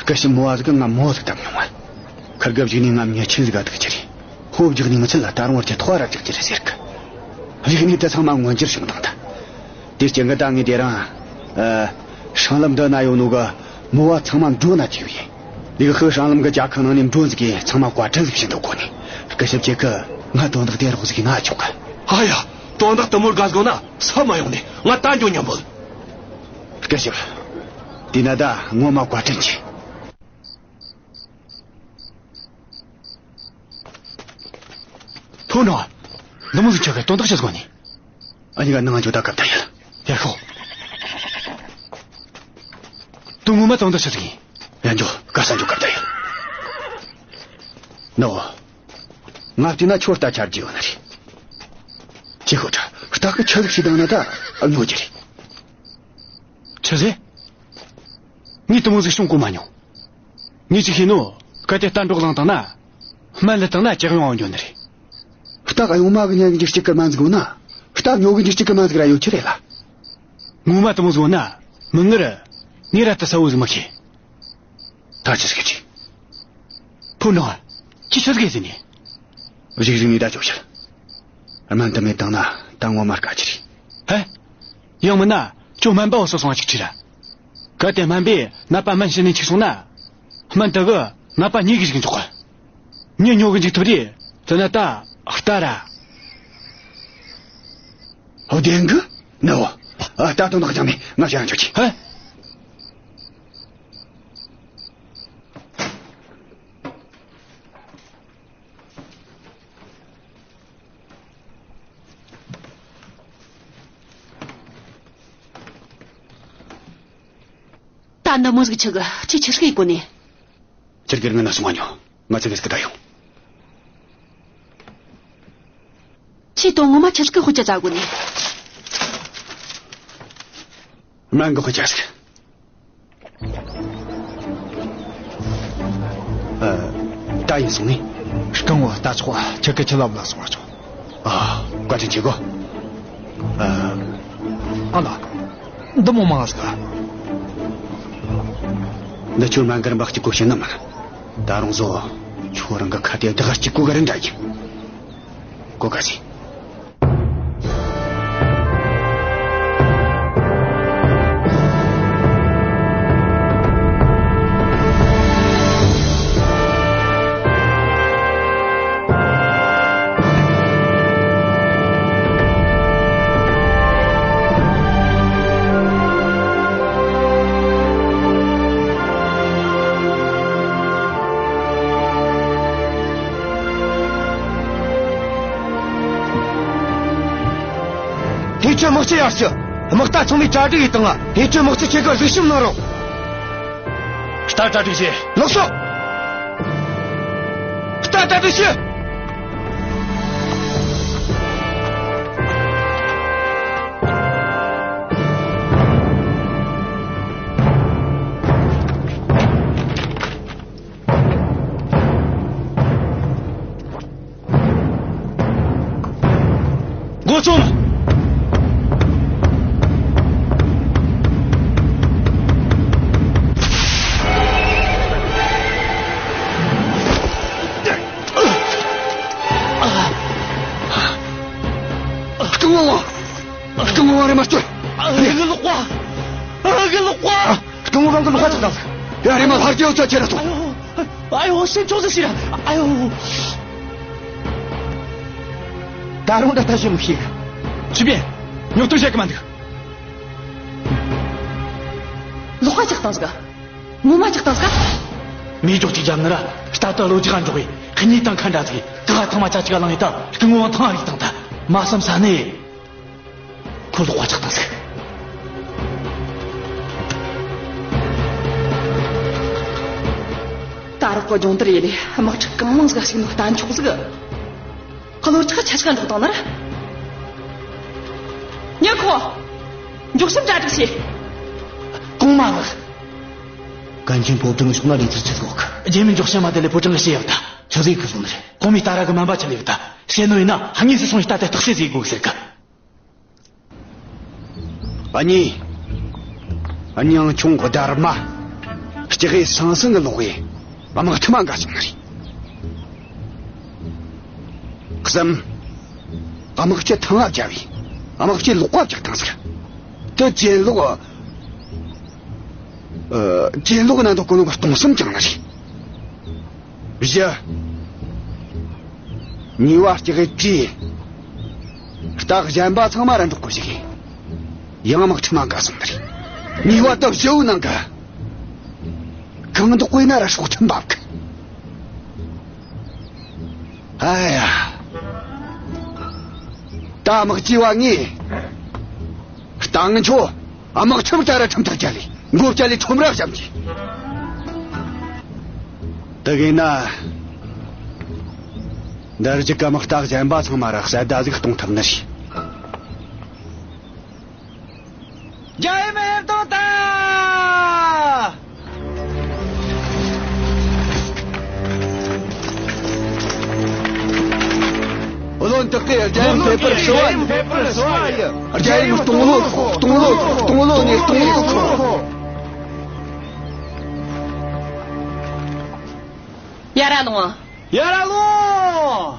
སྐུ་ཞབས་མོ་བ་ཟིག་གིས་ང་མོ་ཟིག་བཏབ་མྱོང་བ། ཁིར་གིས་བཞག་ནས་ང་མྱི་ཆེན་ཟིག་ག་ཐུག་རྒྱུ་རེད། ཧོབ་རྒྱག་ནས་མི་ཚད་ལ་ད་རུང་བར་གྱི་ཐོ་ར་རྒྱག་རྒྱུ་རེད་ཟེར་གི། རིག་གནས་དེ་ཚང་མ་མངོན་འགྱུར་བྱུང་བཏང་ད། དེ་རྐྱེན་གྱིས་ད་ངས་དེ་རིང་། ཨ། སྲང་ལམ་འདི་ན་ཡོད་ནོ་གི་མོ་བ་ཚང་མ་མགྲོན་ན་བཅུག་ཡིན། ལིའུ་ཧི་སྲང་ལམ་གི་ཇ་ཁང་ནང་ནས་མགྲོན་ཟིག་གིས་ཚང་མ་བཀའ་དྲིན་ཟིག་ཞུ་འདོད་གོ་ནི། སྐུ་ཞབས་ཁྱེད་ཀྱིས་ང་དོན་དག་དེ་རོགས་ཟིག་ན་ཆོག་གི། ཨ་ཡ། དོན་དག་དེ་མོར་དགའ་དགོས་ན་ས་མ་ཡོང་ནས། ང་ད་འགྱོ་སྙམ་པོ། སྐུ་ཞབས། དེ་ན་ད་ངོ་མ་བཀའ་དྲིན་ཆེ། ཕུ་ནུ། འདི་མོ་ཟིག་ཆགས་གི། དོན་དག་ཆི་ཟིག་ཡོད་ནི། ཨ་མྱེས་ག་ནང་འཇུག་ད་སྐབས་ད་ཡིན། ཡར་ཤོག། དོན་ངོ་མ་དོན་དག་ཆི་ཟིག་ཡིན། ཡར་འཇུག། ག་ས་འཇུག་སྐབས་ད་ཡིན། ནུ་བོ། ང་བལྟས་ན་ཁྱོད་རྟ་འཕྱར་རྒྱུ་ཡོད་ནི་རེད། ཁྱེད་ཤོད་དྲ། རྟ་གིས་ཆི་ཟིག་བྱས་བཏང་ན་ད་ཉོ་རྒྱུ་རེད། ཆི་ཟེར། ངས་དེ་མོ་ཟིག་གསུང་གོ་མ་མྱོང་། ངས་ཅིག་ཤེས་ནོ། གལ་ཏེ་རྟ་འདྲོག་ལངས་བཏང་ན། སྨན་བླུད་བཏང་ན་ཇག་ཡོང་བ་འགྱོ་ནི་རེད། རྟ་གཡུང་མ་གི་ཉལ་གི་འཇིགས་སྐྱིད་གི་སྨན་ཟིག་ཡོད་ན། རྟ་ཉོ་གི་འཇིགས་སྐྱིད་གི་སྨན་ཟིག་ར་ཡོད་རྒྱུ་རེད་ལ། ངོ་མ་དེ་མོ་ཟིག་ཡོད་ན། མིག་སྔར། ངས་ར་དེ་གསལ་བོ་ཟིག་མི་ཤེས། ད་ཆི་ཟིག་གི་ཅི། ཕུ་ནུ། ཁྱོས་ཆི་ཟིག་ཡེད་ཟེར་ནི། གཞུག་གཞུག་ནས་ད་ཅོག་བྱ། སྨན་དེ་མེད་བཏང་ན་ད་ངོ་མ་དཀའ་རྒྱུ་རེད། ཧེ། ཡང་མིན་ན་ཁྱོད་སྨན་པ་བོ་སོ་སོང་ང་ཅིག་དྲིས་ར། གལ་ཏེ་སྨན་པས་ནད་པ་སྨན་བྱིན་ནས་འཕྱུགས་སོང་ན། སྨན་དེ་གིས་ནད་པ་མྱི་གིས་འཇིག་འཇུག་གི། མྱི་ཉོ་གི་འཇུག་ཐུབ་རེ། དེ་ན་ད་རྟ་ར། ཨོ། བདེན་གི། ནུ་བོ། ཨ། ད་དོན་དག་ཅང་མེད། ང་ཞང་ཆོག་གི། ཧེ། ད་འདི་མོ་ཟིག་ཆི་གི། ཁྱོས་ཆི་ཟིག་ཡེད་གོ་ནི། ཁྱེད་ཀྱིས་ངའི་ནང་སོང་ང་ཉོ། ང་ཚོ་གི་ཟིག་ད་ཡོང་། ཁྱོས་དོན་ངོ་མ་ཆི་ཟིག་གི་དཔེ་ཆ་བཙལ་གོ་ནི། སྨན་གི་དཔེ་ཆ་ཟིག། ཨ། ད་ཡིན་སོང་ནི། སྐུ་ངོ་ལྟ་ཆོག། ཁྱེད་ཀྱིས་ཆི་ལབ་ལ་སོང་བ་ཆོག། ཨ། བཀའ་དྲིན་ཆེ་གོ། ཨ། ཨ་ལ། འདི་མོ་མང་ཟིག། འདི་ཁྱོད་སྨན་གི་རིན་པ་གཅིག་གོ་ཤེས་ནི་མིན། ད་རུང་བཟོ། ཁྱོད་རང་གི་ཁ་དེ་བདག་གཅིག་གོ་གི་རིན་འདྲ་ཡིན། གོ་ག་ཟིག། དེ་ཁྱོད་དམག་སྤྱི་ཡར་ཞུ། དམག་རྟ་ཚང་མས་གྲ་སྒྲིག་ཡས་བཏང་ང་། དེ་ཁྱོད་དམག་སྤྱི་ཁྱེད་ཀྱིས་གཟིགས་ཞིབ་གནང་རོགས། རྟ་གྲ་སྒྲིག་བྱེད། ལགས་སོ། རྟ་གྲ་སྒྲིག་བྱེད། མགོ་རྩོམ། ཡ་རེ་མ་ཕར་རྒྱལ་ཚ་ཁྱེར་ཐོ། ཨ་ཡོ། ཨ་ཡོ། སེམས་ཆུང་ཟིག་བྱོས་ར། ཨ་ཡོ། ད་རུང་ད་ལྟ་ཞིག་མི་ཤེས། ཅི་བྱེད། ཉོག་ཏོ་བྱེད་གི་མ་འདུག། ལོག་པ་ཆགས་བཏང་ཟིག། ངོ་མ་ཆགས་བཏང་ཟིག། མི་འཇོག་ཅིག་རྒྱབ་ནི་ར། རྟ་དུ་བློ་རྒྱག་འཇོག་གི། གཉིས་དང་ཁ་འདྲ་ཟིག། ད་ག་ཐང་མ་ཆ་ཅིག་ག་ལངས་ཡི་ད། སྐུ་ངོ་བང་ཐང་ཨ་རིག་བཏང་ད། མ་བསམ་ས་ནས། ཁོ་ལོག་པ་ཆགས་བཏང་ཟིག། ད་རག་གི་སྦྱོང་བརྡར་ཡེ་ལས་དམག་འཁྲུག་གང་མང་ཟིག་ཞིག་ནོ་ལྟ་མཆོག་ཟིག། གློ་རྒྱག་ཆ་ཆ་འགྲོག་བཏང་ན་ར། ཉེ་ཁོ། མགྱོགས་སེམས་གྲ་སྒྲིག་བྱེད། གོང་མ་ལགས། གན་ཆེན་ཕོ་བྲང་ཕྱོགས་ན་ལས་ཚུལ་ཆེ་ཟིག་ཡོད་གི། རྒྱལ་མོས་མགྱོགས་ཤིང་མ་དེ་ལས་ཕོ་བྲང་གི་ཕྱི་ཡག་ད། ཆི་ཟིག་གི་སོང་ནི་རེད། གོང་མའི་རྟ་ར་གི་སྨན་པ་ཆི་ལས་ཡོད་ད། བཤད་ནོ་ཡིན་ན་དངོས་སུ་སོང་ཡི་རྟ་དེ་བརྟག་དཔྱད་ཟིག་དགོས་ཟེར་གི། ཨ་ནི། ཨ་ནི་ཨང་ཆུང་གི་སྡར་མ། ལྕགས་ཡི་སང་སང་གི་ལོག་གི། དམག་ཁྲིམས་མ་འགལ་སོང་ནི་རེད། གསུམ། དམག་སྤྱི་ཐང་ང་བརྒྱབ་བས། དམག་སྤྱི་ལོག་པ་བརྒྱབ་བཏང་ཟིག། དེ་གྱེན་ལོག། ཨ། གྱེན་ལོག་ན་འདུག་གོ་ནོ་གི་སྟོང་གསུམ་བཅངས་ནི་རེད། བཞི། ཉེས་པ་ལྕགས་ཡི་བྲིས། རྟ་གཞན་པ་ཚང་མ་ར་འགྲོགས་གོ་ཞིག་ཡིན། ཡང་དམག་ཁྲིམས་མ་འགལ་སོང་ནི་རེད། ཉེས་པ་དེ་བཞི་བོའི་ནང་གི། གང་འདོགས་གོ་ན་ར་སྲོག་ཁྲིམས་འབབ་གི། ཨ་ཡ། ད་དམག་སྤྱི་བ་ངས། རྟ་ངན་ཆོ། དམག་ཁྲིམས་ལྟར་ཁྲིམས་ཐག་བཅད་ལས། མགོ་བཅད་ལས་ཁྲོམ་ར་བཤམས་ཀྱི། དེ་གས་ན། འདིར་གཅིག་གི་དམག་རྟ་གཞན་པ་ཚང་མ་ར་གསལ་བརྡ་ཟིག་གཏོང་ཐུབ་ནི་རེད། རྒྱལ་ཡུམ་ཕེབས་བཏང་ད། བློན་བདག་གིས་རྒྱལ་ཡུམ་ཕེབས་པར་ཞུ་བ་ཡིན། རྒྱལ་ཡུམ་སྟོང་ལོ་ཁོ། སྟོང་ལོ་ཁོ། སྟོང་ལོ་ནས་སྟོང་ལོ་ཁོ། ཡར་ར་ལོངས། ཡར་ར་ལོངས།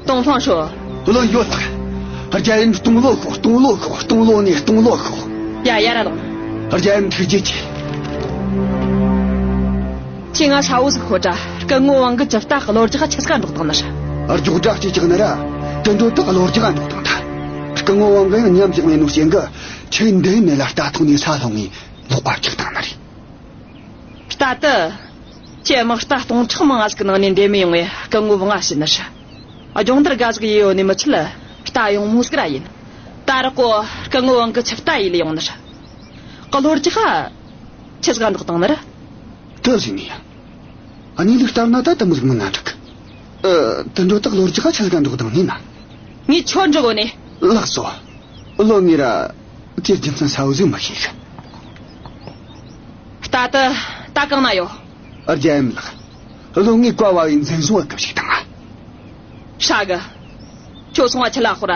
ཏོང་ཧྥང་ཧྲོས། བློན་ཡོད་ལགས། རྒྱལ་ཡུམ་སྟོང་ལོ་ཁོ། སྟོང་ལོ་ཁོ། སྟོང་ལོ་ནས་སྟོང་ལོ་ཁོ། ཡ། ཡར་ར་ལོངས། རྒྱལ་ཡུམ་ཐུགས་རྗེ་ཆེ། ཁྱེད་ང་ཧྲ་བོ་ཟིག་ཤོད་དྲ། སྐུ་ངོ་ཝང་གི་ཅི་ལྟ་གློ་རྒྱག་ཆི་ཟིག་འགྲོགས་བཏང་ནི་ར། རྒྱུག་དྲ་གཅིག་བཅག་ནི་ར། དུད་འགྲོ་དག་གློ་རྒྱག་འགྲོགས་བཏང་ད། སྐུ་ངོ་ཝང་གི་ཡང་ཉམས་བཞག་མེད་ནོ་ཞེན་གི། ཆི་འདི་མེད་ལ་རྟ་ཐོག་ནས་ས་ལྷུང་ངས་ལོག་པ་བཅག་བཏང་ནི་རེད། རྟ་དེ། ཁྱེད་དམག་རྟ་སྟོང་ཕྲག་མང་ང་ཟིག་གི་ནང་ནས་འདེམས་ཡོང་བའི་སྐུ་ངོ་ཝང་ང་བྱིན་ནི་རེད། སྦྱོང་བརྡར་དགའ་ཟིག་ཡེ་ཡོད་ནི་མི་ཚད། རྟ་གཡུང་མོ་ཟིག་ར་ཡིན། ད་རག་གོ་སྐུ་ངོ་ཝང་གི་ཆི་ལྟ་ཡེ་ལས་ཡོང་ནི་རེད། གློ་རྒྱག་ཆི་ཟིག་འགྲོགས་བཏང་ནི་རེད། དེ་ཟིན་ནི་ཡ། ཨ་ནི་ལུགས་ལྟར་ན་ད་དེ་མོ་ཟིག་མིན་ན་འགྲིག། ཨ། དུད་འགྲོ་དག་གློ་རྒྱག་ཆི་ཟིག་འགྲོགས་བཏང་ནི་ན། ངས་ཁྱོད་འདྲི་གོ་ནི། ལགས་སོ། བློན་ངས་ར། དེའི་རྒྱུ་མཚན་གསལ་བོ་ཟིག་མི་ཤེས་གི། རྟ་དེ་ད་གང་ན་ཡོད། རྒྱལ་ཡུམ་ལགས། བློན་ངས་བཀའ་ཕབ་བས་འཛིན་བཟུང་བྱེད་གི་བཅུག་བཏང་ང་། ཧྲ་གི། ཁྱོད་སོང་ང་ཁྲིད་ལ་ཤོག་ར།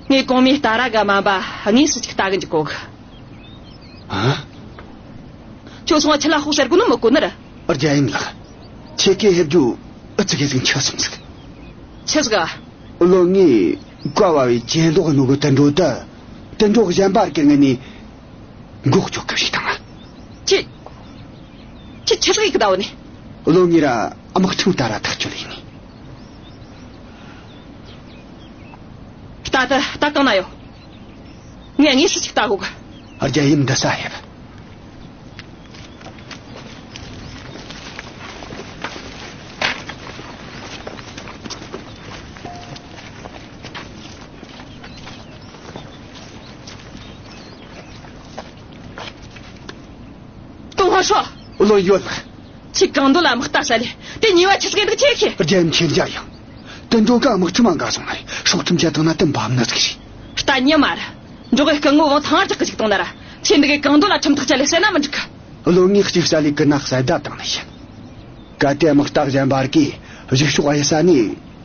ངས་གོང་མའི་རྟ་ར་གི་སྨན་པ་དངོས་སུ་ཅིག་ལྟ་གི་འཇུག་གོ་གི། ཨ། ཁྱོད་སོང་ང་ཁྲིད་ལ་ཤོག་ཟེར་གོ་ནི་མི་གོ་ནི་ར། རྒྱལ་ཡུམ་ལགས། ཁྱེད་ཀྱིས་ཕེབས་རྒྱུ་ཨུ་ཙི་གེ་ཟིག་འཕྱི་སོང་ཟིག། ཆི་ཟིག་ག། བློན་ངས་བཀའ་ཕབ་བས་གྱེན་ལོག་ནོ་གི་དུད་འགྲོ་དེ། དུད་འགྲོ་གཞན་པ་ར་གི་ངོས་ནས་འགོག་བཅོག་གི་བཅུག་བཏང་ང་། ཁྱེད། ཁྱེད་ཆི་ཟིག་ཡེ་གི་བསྡད་ཡོད་ནི། བློན་ངས་ར་དམག་ཁྲིམས་ལྟར་ར་ཐག་གཅོད་ཡེ་ནི། རྟ་དེ་ད་གང་ན་ཡོད། ངས་དངོས་སུ་ཅིག་ལྟ་དགོས་གི། རྒྱལ་ཡུམ་འདི་ས་ཕེབས། ཏོང་ཧྥང་ཧྲོས། བློན་ཡོད་ལགས། ཁྱེད་གང་འདོད་ལ་དམག་རྟ་བསད་ལེ། དེ་ཉེས་པ་ཆི་ཟིག་ཡིན་འདུག་ཁྱེད་ཤེས། རྒྱལ་ཡུམ་ཁྱེད་མཇལ་ཡང་། དུད་འགྲོ་གིས་དམག་ཁྲིམས་མ་འགལ་སོང་ནི་རེད། སྲོག་ཁྲིམས་བཅད་བཏང་ན་དེ་འབབ་ནི་ཟིག་རེད། རྟ་ཉི་མ་ར། འགྲོགས་གི་སྐུ་ངོ་ཝང་ཐང་ང་རྒྱག་གི་བཅུག་བཏང་ན་ར། ཁྱེད་འདི་གི་གང་འདོད་ལ་ཁྲིམས་ཐག་བཅད་ལེ་བསད་ན་མི་འགྲིག་གི། བློན་ངས་གཅིག་བསད་ལེ་གི་ན་གསལ་བརྡ་བཏང་ནི་ཡིན། གལ་ཏེ་དམག་རྟ་གཞན་པ་ར་གིས་གཞུག་ཕྱོགས་གཡུལ་ས་ནས་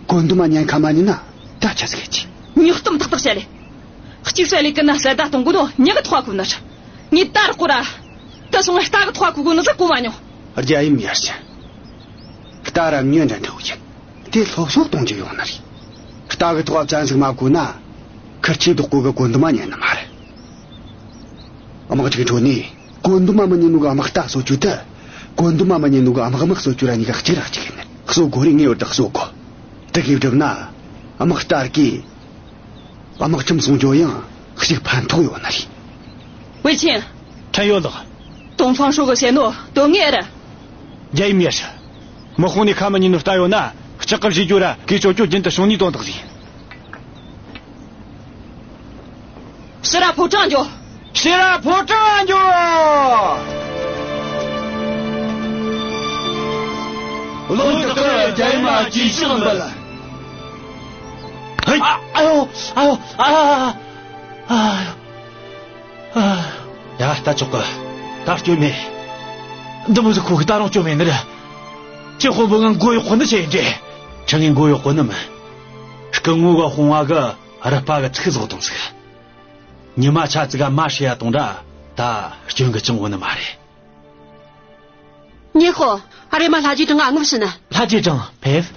བཀོད་འདོམས་ཉེན་ཁ་མ་ཉན་ན་ད་ཆི་ཟིག་ཡེད་རྒྱུ། ཉོག་གཏམ་ཏག་ཏག་བཤད་ལེ། གཅིག་བསད་ལེ་གི་ན་གསལ་བརྡ་གཏོང་དགོས་ནོ་མྱི་གི་ཐོག་ག་ཁུག་ནི་རེད། ངས་ད་རག་གོ་ར། ད་སོང་ངས་རྟ་གི་ཐོག་ག་ཁུག་གོ་ནི་ཟིག་གོ་མ་མྱོང་། རྒྱལ་ཡུམ་ཡར་ཕྱིན། རྟ་ར་མྱི་འདྲ་འདྲ་བོ་ཡིན། དེ་སློབ་གསོ་གཏོང་རྒྱུ་ཡོང་ནི་རེད། རྟ་གི་ཐོག་བཙན་ཟིག་མ་བཀོལ་ན། ཁིར་ཆོས་ལྡོག་གོ་གི་བཀོད་འདོམས་མ་ཉན་ནི་མ་རེད། དམག་འཁྲུག་འཕྲོ་ནས་བཀོད་འདོམས་མ་མི་ཉན་ནོ་གི་དམག་རྟ་གསོད་རྒྱུ་དེ། བཀོད་འདོམས་མ་མི་ཉན་ནོ་གི་དམག་དམག་གསོད་རྒྱུ་ར་གཉིས་ཀ་གཅིག་ར་གཅིག་ཡིན་ནི། གསོད་དགོས་རེད། ངེས་པར་དུ་གསོད་དགོས། དེ་གིས་བསྒྲུབས་ན། དམག་རྟ་གིས་དམག་ཁྲིམས་སྲུང་རྒྱུ་ཡང་གཅིག་ཕན་ཐོགས་ཡོད་ནི་རེད། ཝེ་ཆིང་། ཕྲན་ཡོད་ལགས། ཏོང་ཧྥང་ཧྲོས་གིས་བཤད་ནོ་དོན་ངེས་རེད། རྒྱལ་ཡུམ་ཡེ་ཧྲི། དམག་དཔུང་ནས་ཁ་མི་ཉན་ནོ་རྟ་ཡོད་ན་ལྕག་གིས་བཞེས་རྒྱུ་ར་གོས་གཅོད་རྒྱུ་རྒྱུན་དུ་བྱུང་ནས་དོན་དག་ཟིག། ཕྱིར་ར་ཕོ་བྲང་འགྱོ། ཕྱིར་ར་ཕོ་བྲང་འགྱོ། བློན་དག་གིས་རྒྱལ་ཡུམ་ལ་གུས་ཕྱག་འབུལ། ཧེ། ཨ་ཨ་ཡོ། ཨ་ཡོ། ཨ་ཨ་ཨ་ཡོ། ཨ། ཡ། ད་ཆོག་གི། ད་སྐྱོན་མེད། འདི་མོ་ཟིག་ཁོ་གིས་ད་རུང་སྐྱོན་མེད་ནི་རེད། ཁྱེད་དཔོན་པོ་ང་མགོ་གཡོག་གོ་ནི་ཆི་ཡིན་འདྲ། ཁྱེད་ངས་མགོ་གཡོག་གོ་ནི་མིན། སྐུ་ངོ་གི་དཔུང་བ་གིས་རུས་པ་གི་ཚིག་བཟོ་བཏང་ཟིག། ཉི་མ་ཆ་ཙིག་ག་མ་ཧྲི་ཡ་གཏོང་ར། ད་སྐྱོན་གི་ཅང་ཡོད་ནི་མ་རེད། ཉེ་ཧོ། ཨ། རེམ་མ་ལྷ་རྗེ་ཀྲང་ང་དངུལ་བྱིན་ན། ལྷ་རྗེ་ཀྲང་ཕེབས།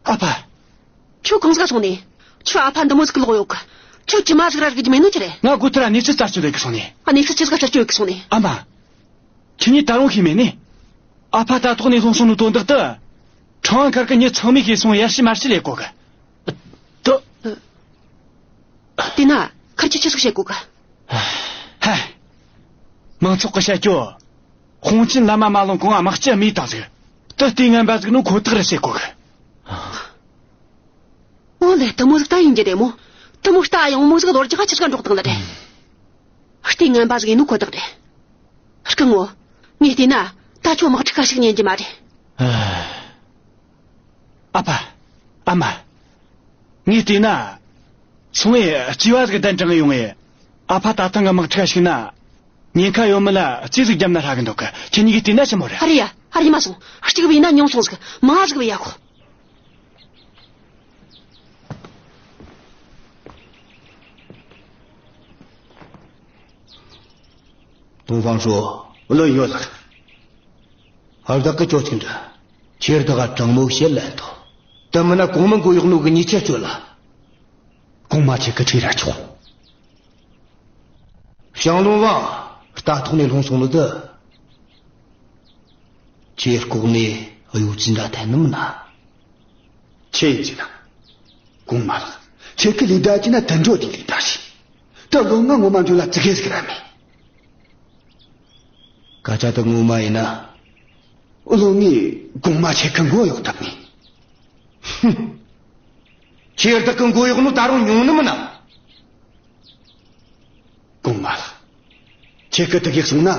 ཨ་ཕ། ཁྱོད་གང་ཟིག་ག་སོང་ནི། ཁྱོད་ཨ་ཕ་འདི་མོ་ཟིག་གི་ལོག་ཡོད་གི། ཁྱོད་ཇི་མ་ཟིག་ར་རིག་རྒྱུ་མེད་ནོ་ཆི་རེད། ང་སྒོ་ཐེ་ར་གནས་ཚུལ་བཙལ་རྒྱུ་འདོད་གི་སོང་ནི། ཨ། གནས་ཚུལ་ཆི་ཟིག་ག་བཙལ་རྒྱུ་ཡོད་གི་སོང་ནི། ཨ་མ། ཁྱེད་གཉིས་ད་རུང་ཤེས་མེད་ནི། ཨ་ཕ་རྟ་ཐོག་ནས་ལྷུང་སོང་ནོ་དོན་དག་དེ། ཁྲང་ཨན་མཁར་གི་མྱི་ཚང་མས་ཤེས་སོང་། ཡར་ཞུ་མར་ཞུ་ལས་གོ་གི། དེ། དེ་ན་ཁིར་ཆོས་ཆི་ཟིག་བཤད་གོ་གི། ཧ། མང་ཚོགས་གིས་བཤད་རྒྱུ། དཔུང་ཆེན་ལམ་མ་མ་ལོངས་གོང་ང་དམག་སྤྱི་རྨས་བཏང་ཟིག། དེ་ལྟས་ངན་པ་ཟིག་ནོ་ཁོ་ཐག་རེད་ཟེར་གོ་གི། ཨོ་ལེ། དེ་མོ་ཟིག་ད་ཡིན་རྒྱུ་རེད་མོ། དེ་མོ་རྟ་གཡུང་མོ་ཟིག་རྡོ་རྗེ་ཁ་ཆི་ཟིག་ག་འདྲོགས་བཏང་ལ་རེད། ལྟས་ངན་པ་ཟིག་ཡིན་ནོ་ཁོ་ཐག་རེད། སྐུ་ངོ། ངས་བལྟས་ན་ད་ཁྱོད་དམག་འཁྲུག་ཁ་ཞུགས་ཉན་རྒྱུ་མ་རེད། ཨ་ཕ། ཨ་མ། ངས་བལྟས་ན། སོང་ངས་བྱིས་པ་ཟིག་གདན་དྲངས་ཡོང་ངས། ཨ་ཕ་རྟ་ཐང་གི་དམག་འཁྲུག་ཞུགས་ན། ཉེན་ཁ་ཡོད་མེད་ལ་རྩིས་ཟིག་བརྒྱབ་ན་ཧྲ་གི་འདུག་གི། ཁྱེད་གཉིས་ཀས་བལྟས་ན་ཆི་མོ་རེད། ཨ་རེད་ཡ། ཨ་རེད། མ་སོང་། གཅིག་བྱས་ན་ཉུང་སོང་ཟིག། མང་ཟིག་བྱས་ཡ་ཁོ། ཏོང་ཧྥང་ཧྲོས། བློན་ཡོད་ལགས། ཨར་བདག་གིས་ཁྱོ་ཅིག་འདྲི། ཁྱེད་བདག་ག་དྲང་མོ་བཤད་ལན་ཐོབས། དེ་མིན་ན་གོང་མ་མགོ་གཡོག་ནོ་གི་ཉེས་ཆད་གཅོད་ལ། གོང་མ་ཁྱེད་ཀྱིས་ཁྲིད་ར་ཆོག། ཞང་བློན་ཝང་རྟ་ཐོག་ནས་ལྷུང་སོང་ནོ་དེ། ཁྱེད་ལྐོག་ནས་གཡོ་ཇུས་འདྲ་འཐེན་ནི་མིན་ན། ཆི་ཡིན་ཟེར་ན། གོང་མ་ལགས། ཁྱེད་ཀྱི་ལས་ད་ཅི་ན་དུད་འགྲོ་དེའི་ལས་ད་ཞིག། ད་བློན་ང་ངོ་མ་འཇོན་ལ་ཙི་གེ་ཟིག་ར་མེད། སྐད་ཆ་དེ་ངོ་མ་ཡིན་ན། བློན་ངས་གོང་མ་ཁྱེད་ཀྱི་མགོ་གཡོག་ཐུབ་ནི། ཧུམ། ཁྱེད་བདག་གི་མགོ་གཡོག་ནོ་ད་རུང་ཉུང་ནི་མིན་ན། གོང་མ་ལགས། ཁྱེད་ཀྱིས་དེ་གི་གསུངས་ན་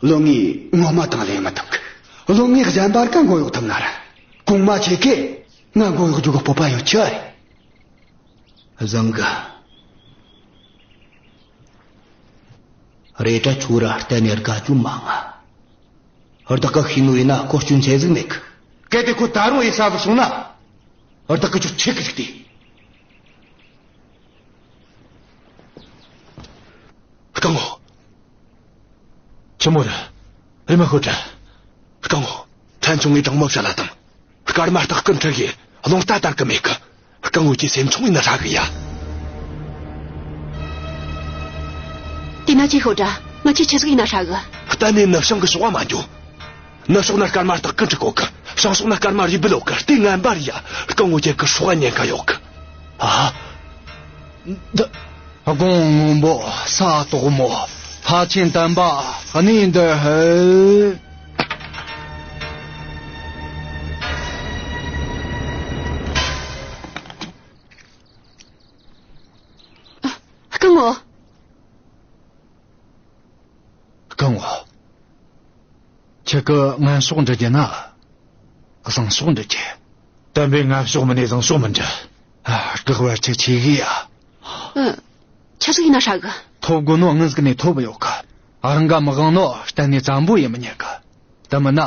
བློན་ངས་ངོ་མ་དང་ལེན་མི་ཐུབ་གི། བློན་ངས་གཞན་པར་ཀ་མགོ་གཡོག་ཐུབ་ན་ར། གོང་མ་ཁྱེད་ཀྱིས་ང་མགོ་གཡོག་རྒྱུ་གི་སྤོབས་པ་ཡོད་ཆི་རེད། བཟང་གི། རེད་དྲ་ཁྱོད་ར་གཏན་ནས་དགའ་རྒྱུ་མང་ང་། བདག་གིས་ཤེས་ནོ་ཡིན་ན་ཁོ་སྐྱོན་ཆེ་ཟིག་མེད་གི། གལ་ཏེ་ཁོ་ད་རུང་ཡེ་ས་བུད་སོང་ན། བདག་གིས་ཁྱོད་ཆེ་གི་ཟིག་སྟེར། སྐུ་ངོ། ཆི་མོ་རེད། རེམ་མ་ཤོད་དྲ། སྐུ་ངོ། ཕྲན་ཆུང་ངས་དྲང་མོ་བཤད་ལ་དང་། སྐར་མ་སྟག་སྐུ་འཁྲིད་གི་རླུང་རྟ་དར་གི་མེད་གི། སྐུ་ངོ་ཁྱེད་སེམས་ཆུང་ཡིན་ན་ཧྲ་གི་ཡ། དེ་ན་ཁྱོས་ཤོད་དྲ། ང་ཁྱོས་ཆི་ཟིག་ཡིན་ན་ཧྲ་གི། གཏན་ནས་ནུབ་བྱང་གི་ཕྱོགས་མ་འགྱོ། ནུབ་ཕྱོགས་ན་སྐར་མ་སྟག་སྐུ་འཁྲིད་གོ་གི། བྱང་ཕྱོགས་ན་སྐར་མ་རུས་སྦལ་ཡོད་གི། ལྟས་ངན་པ་རེད་ཡ། སྐུ་ངོ་ཁྱེད་ཀྱི་སྲོག་ཉེན་ཁ་ཡོད་གི། ཨ། འདི། དགུང་སྔོན་པོ་ས་དོག་མོ། ལྷ་ཆེན་དམ་པ་གནས་འདིར་ཕེབས། སྐུ་ངོ། སྐུ་ངོ། ཁྱེད་ཀྱིས་ངན་ཕྱོགས་འདྲི་རྒྱུ་ན། བཟང་ཕྱོགས་འདྲི་རྒྱུ། དམ་པས་ངན་ཕྱོགས་མིན་ནས་བཟང་ཕྱོགས་མི་འདྲི། ཨ། སྐག་བར་ཆད་ཆེ་གི་ཡ། ཨ། ཆི་ཟིག་ཡིན་ན་ཧྲ་གི། ཐོབ་དགོས་ནོ་སྔོན་ཟིག་ནས་ཐོབ་ཡོད་གི། ཨ། རང་ག་མི་དབང་ནོ་གཏན་ནས་བཙན་པོ་ཡེ་མི་ཉན་གི། དེ་མིན་ན།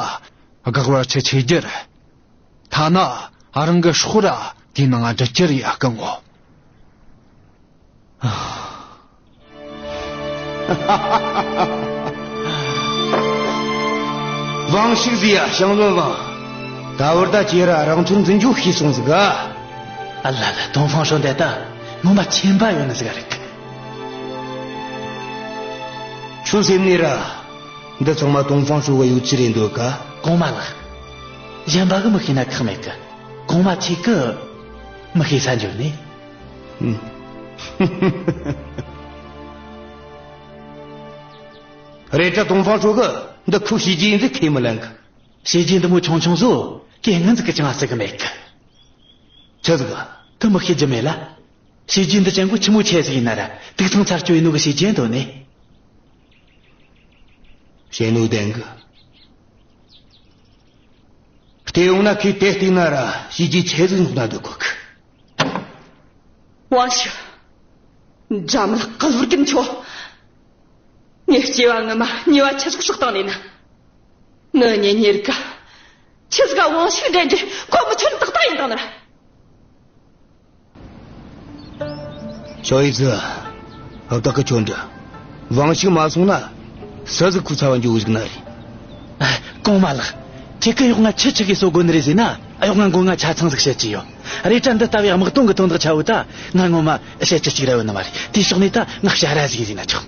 སྐག་བར་ཆད་ཆེ་རྒྱུ་རེད། ཐ་ན། ཨ། རང་གི་སྲོག་ར་དེའི་ནང་ང་སྒྲིལ་རྒྱུ་རེད་ཡ། སྐུ་ངོ། ཝང་ཞིག་ཟེར་ཡ། ཞང་བློན་ཝང་། ད་བར་ད་ཁྱེད་ར་རང་ཚོད་འཛིན་རྒྱུ་ཤེས་སོང་ཟིག་ག། ཨ་ལ་ལ། ཏོང་ཧྥང་ཧྲོས་འདི་ད། ངོ་མ་ཁྱད་པར་ཡོད་ནི་ཟིག་རེད། ཁྱོད་སེམས་ནས་ར། འདི་ཚང་མ་ཏུང་ཧྥང་ཧྲོས་གི་ཡོད་ཚད་རེད་འདོད་ག། གོང་མ་ལགས། གཞན་པ་གིས་མི་ཤེས་ན་ཁག་མེད་གི། གོང་མ་ཁྱེད་ཀྱིས་མི་ཤེས་ས་འཇོག་ནས། ཧུམ། རེད་དྲ། ཏུང་ཧྥང་ཧྲོས་གིས་འདི་ཁོའི་བྱས་རྗེས་ཡིན་ཟིག་ཁས་མི་ལེན་གི། བྱས་རྗེས་འདི་མོ་ཆུང་ཆུང་བཟོ་གི་ངན་ཟིག་གི་ཅང་ཟེར་གི་མེད་གི། ཆི་ཟིག་ག། དེ་མི་ཤེས་རྒྱུ་མེད་ལ། བྱས་རྗེས་འདི་ཅན་གོ་ཆི་མོ་ཆེ་ཟིག་ཡིན་ན་ར། དུག་ཚང་ཚར་གཅོད་ཡིན་ནོ་གི་བྱས་རྗེས་འདོད་ནས། བཤད་ནོ་བདེན་གི། བལྟས་ཡོང་ན་ཁོས་དེ་བལྟས་ན་ར་བྱས་རྗེས་ཆེ་ཟིག་འཇོག་ན་འདོད་གོ་གི། ཝང་ཞི། འཇམ་ལགས་ག་ཟུར་གིན་ཆོ། ངས་སྐྱེ་བ་སྔ་མ་ཉེས་པ་ཆི་ཟིག་བསགས་བཏང་ནས་ན། ངི་གཉེན་ཉེ་རིགས་ག། ཆི་ཟིག་ག་ཝང་ཞི་འདྲེན་རྒྱུ་ཁོ་མི་ཆོན་ཏག་ཏག་ཡིན་དང་ན་ར། ཞའོ་ཡི་ཙི། བདག་གིས་ཁྱོད་འདྲི། ཝང་ཞི་མ་སོང་ན། སུ་ཟིག་ཁོའི་ཚབ་བ་འཇུག་གི་འཇུག་ན་རེད། ཨ། གོང་མ་ལགས། ཁྱེད་ཀྱིས་གཡོག་ང་ཁྱི་ཆི་གི་གསོ་དགོས་ནི་རེད་ཟེར་ན། གཡོག་ང་མགོ་རྔ་ཆ་ཚང་ཟིག་བཤད་ཀྱི་ཡོད། རེད་དྲ་འདི་ལྟ་བུའི་དམག་དོན་གི་དོན་དག་ཆ་བོ་ད་ང་ངོ་མ་བཤད་རྒྱུ་གཅིག་ར་ཡོད་ནི་མ་རེད། དེའི་ཕྱོགས་ནས་ད་ང་བྱ་ར་ཟིག་ཡིན་ཟེར་ན་ཆོག།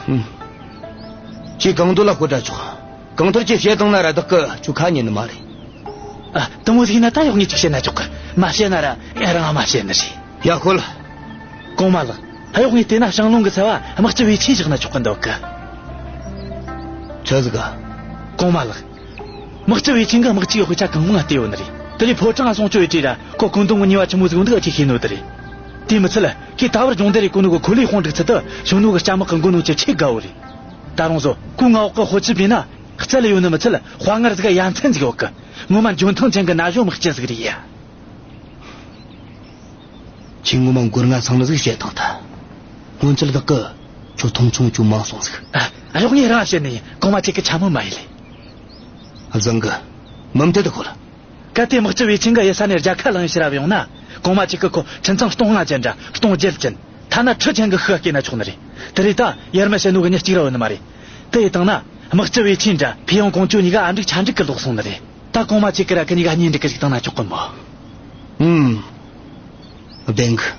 ཧུམ། ཁྱོས་གང་འདོད་ལ་ཤོད་དྲ་ཆོག། གང་ལྟར་ཁྱོས་བཤད་བཏང་ན་ར་བདག་གིས་ཁྱོད་ཁ་ཉན་ནི་མ་རེད། ཨ། དེ་མོ་ཟིག་ཡིན་ན་ད་གཡོག་ངས་ཅིག་བཤད་ན་ཆོག་གི། མ་བཤད་ན་ར་ཡ་རང་མ་བཤད་ནི་རེད། ཡ། ཤོད་ལ། གོང་མ་ལགས། གཡོག་ངས་བལྟས་ན་ཞང་ལུང་གི་ཚབ་བ་དམག་སྤྱི་ཝེ་ཆིན་བཞག་ན་ཆོག་གི་འདོད་གི། ཆི་ཟིག་ག། གོང་མ་ལགས། དམག་སྤྱི་ཝེ་ཆིན་གིས་དམག་སྤྱི་གི་དཔེ་ཆ་གང་མང་བལྟས་ཡོད་ནི་རེད། དེ་ལས་ཕོ་བྲང་ང་སྲུང་སྐྱོབ་ཡེ་དྲིས་ར། ཁོ་བཀོད་འདོམས་གི་ནུས་པ་ཆི་མོ་ཟིག་འདུག་ཨེ་ཅིག་ཤེས་ནོ་དེ་རེད། དེ་མི་ཚད་ལ་ཁོས་ད་བར་སྦྱོང་བརྡར་རེ་གོ་ནོ་གི་ཁོ་ལས་དཔུང་སྒྲིག་ཚུལ་དེ་ཞུང་ནུ་གི་སྐྱ་དམག་གི་མགོ་ནོ་ཆེ་ཆེ་དགའ་བོ་རེད། ད་རུང་བཟོ་ཁོའི་མངའ་འོག་གི་ཧོ་ཆི་པིན་ན་རྩལ་ཡོད་ནི་མི་ཚད་ལ་དཔའ་ངར་ཟིག་ཡ་མཚན་ཟིག་ཡོད་གི། ངོ་མ་འཇོན་ཐང་ཅན་གི་ན་གཞོན་དམག་སྤྱི་ཟིག་རེད་ཡ། ཁྱོས་ངོ་མ་མགོ་རྔ་ཚང་ནི་ཟིག་བཤད་བཏང་ད། སྔོན་ཆད་བདག་གིས་ཁྱོད་མཐོང་ཆུང་ཅུང་མང་སོང་ཟིག། ཨ། གཡོག་ངས་རང་བཤད་ནི་ཡིན། གོང་མ་ཁྱེད་ཀྱིས་ཆ་མོ་མ་ཡེ་ལེ། བཟང་གི། མུ་མཐུད་དུ་ཤོད་ལ། གལ་ཏེ་དམག་སྤྱི་ཝེ་ཆིན་གིས་གཡུལ་ས་ནས་རྒྱལ་ཁ་བླངས་ཕྱིར་ར་བུད་ཡོང་ན། གོང་མ་ཁྱེད་ཀྱིས་ཁོ་ཁྱིམ་ཚང་སྟོང་ལྔ་ཅན་དྲ་སྟོང་བརྒྱད་ཅན། ཐ་ན་ཁྲི་ཅན་གི་ཤུགས་བསྐྱེད་ན་ཆོག་ནི་རེད། དེ་རེད་ད་ཡར་མར་བཤད་ནོ་གི་མྱི་གཅིག་ར་ཡོད་ནི་མ་རེད། དེ་ཡི་སྟེང་ན་དམག་སྤྱི་ཝེ་ཆིན་དྲ་ཕེ་ཡང་ཀོང་ཇོ་གཉིས་ཀ་ཨ་འགྲིག་ཆ་འགྲིག་གི་ལོག་སོང་ནི་རེད། ད་གོང་མ་ཁྱེད་ཀྱིས་ར་ཁི་གཉིས་ཀ་གཉེན་སྒྲིག་གི་ཞིག་བཏང་ན་ཆོག་གི་མོ། ཨུམ། བདེན་གི།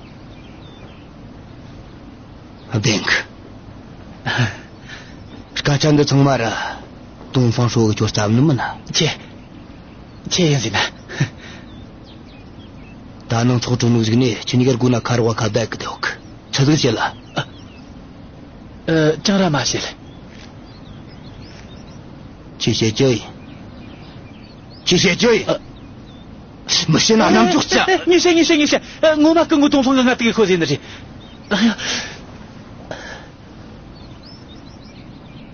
བདེན་གི། སྐད་ཆ་འདི་ཚང་མ་ར་ཏུང་ཧྥང་ཧྲོས་གིས་ཁྱོད་བསླབས་ནི་མིན་ན། ཁྱེད། ཁྱེད་ཡིན་ཟེར་ན། ད་ནངས་ཚོགས་གྲོལ་ནོ་གཞུག་ནས་ཁྱེད་གཉིས་ཀ་སྒོ་ན་ཁ་རོག་ག་ཁ་བརྡ་གི་བསྡད་ཡོད་གི། ཆི་ཟིག་བཤད་ལ། ཨ། ཨ། ཅང་ར་མ་བཤད་ལ། ཁྱོས་བཤད་རྒྱུ་ཡིན། ཁྱོས་བཤད་རྒྱུ་ཡིན། ཨ། མི་བཤད་ན་རྣམ་ཅོག་སྐྱ། ངས་བཤད། ངས་བཤད། ངས་བཤད། ཨ། ངོ་མ་སྐུ་ངོ་ཏུང་ཧྥང་གིས་ང་དེ་གི་ཤོད་ཟེར་ནི་རེད། ཨ།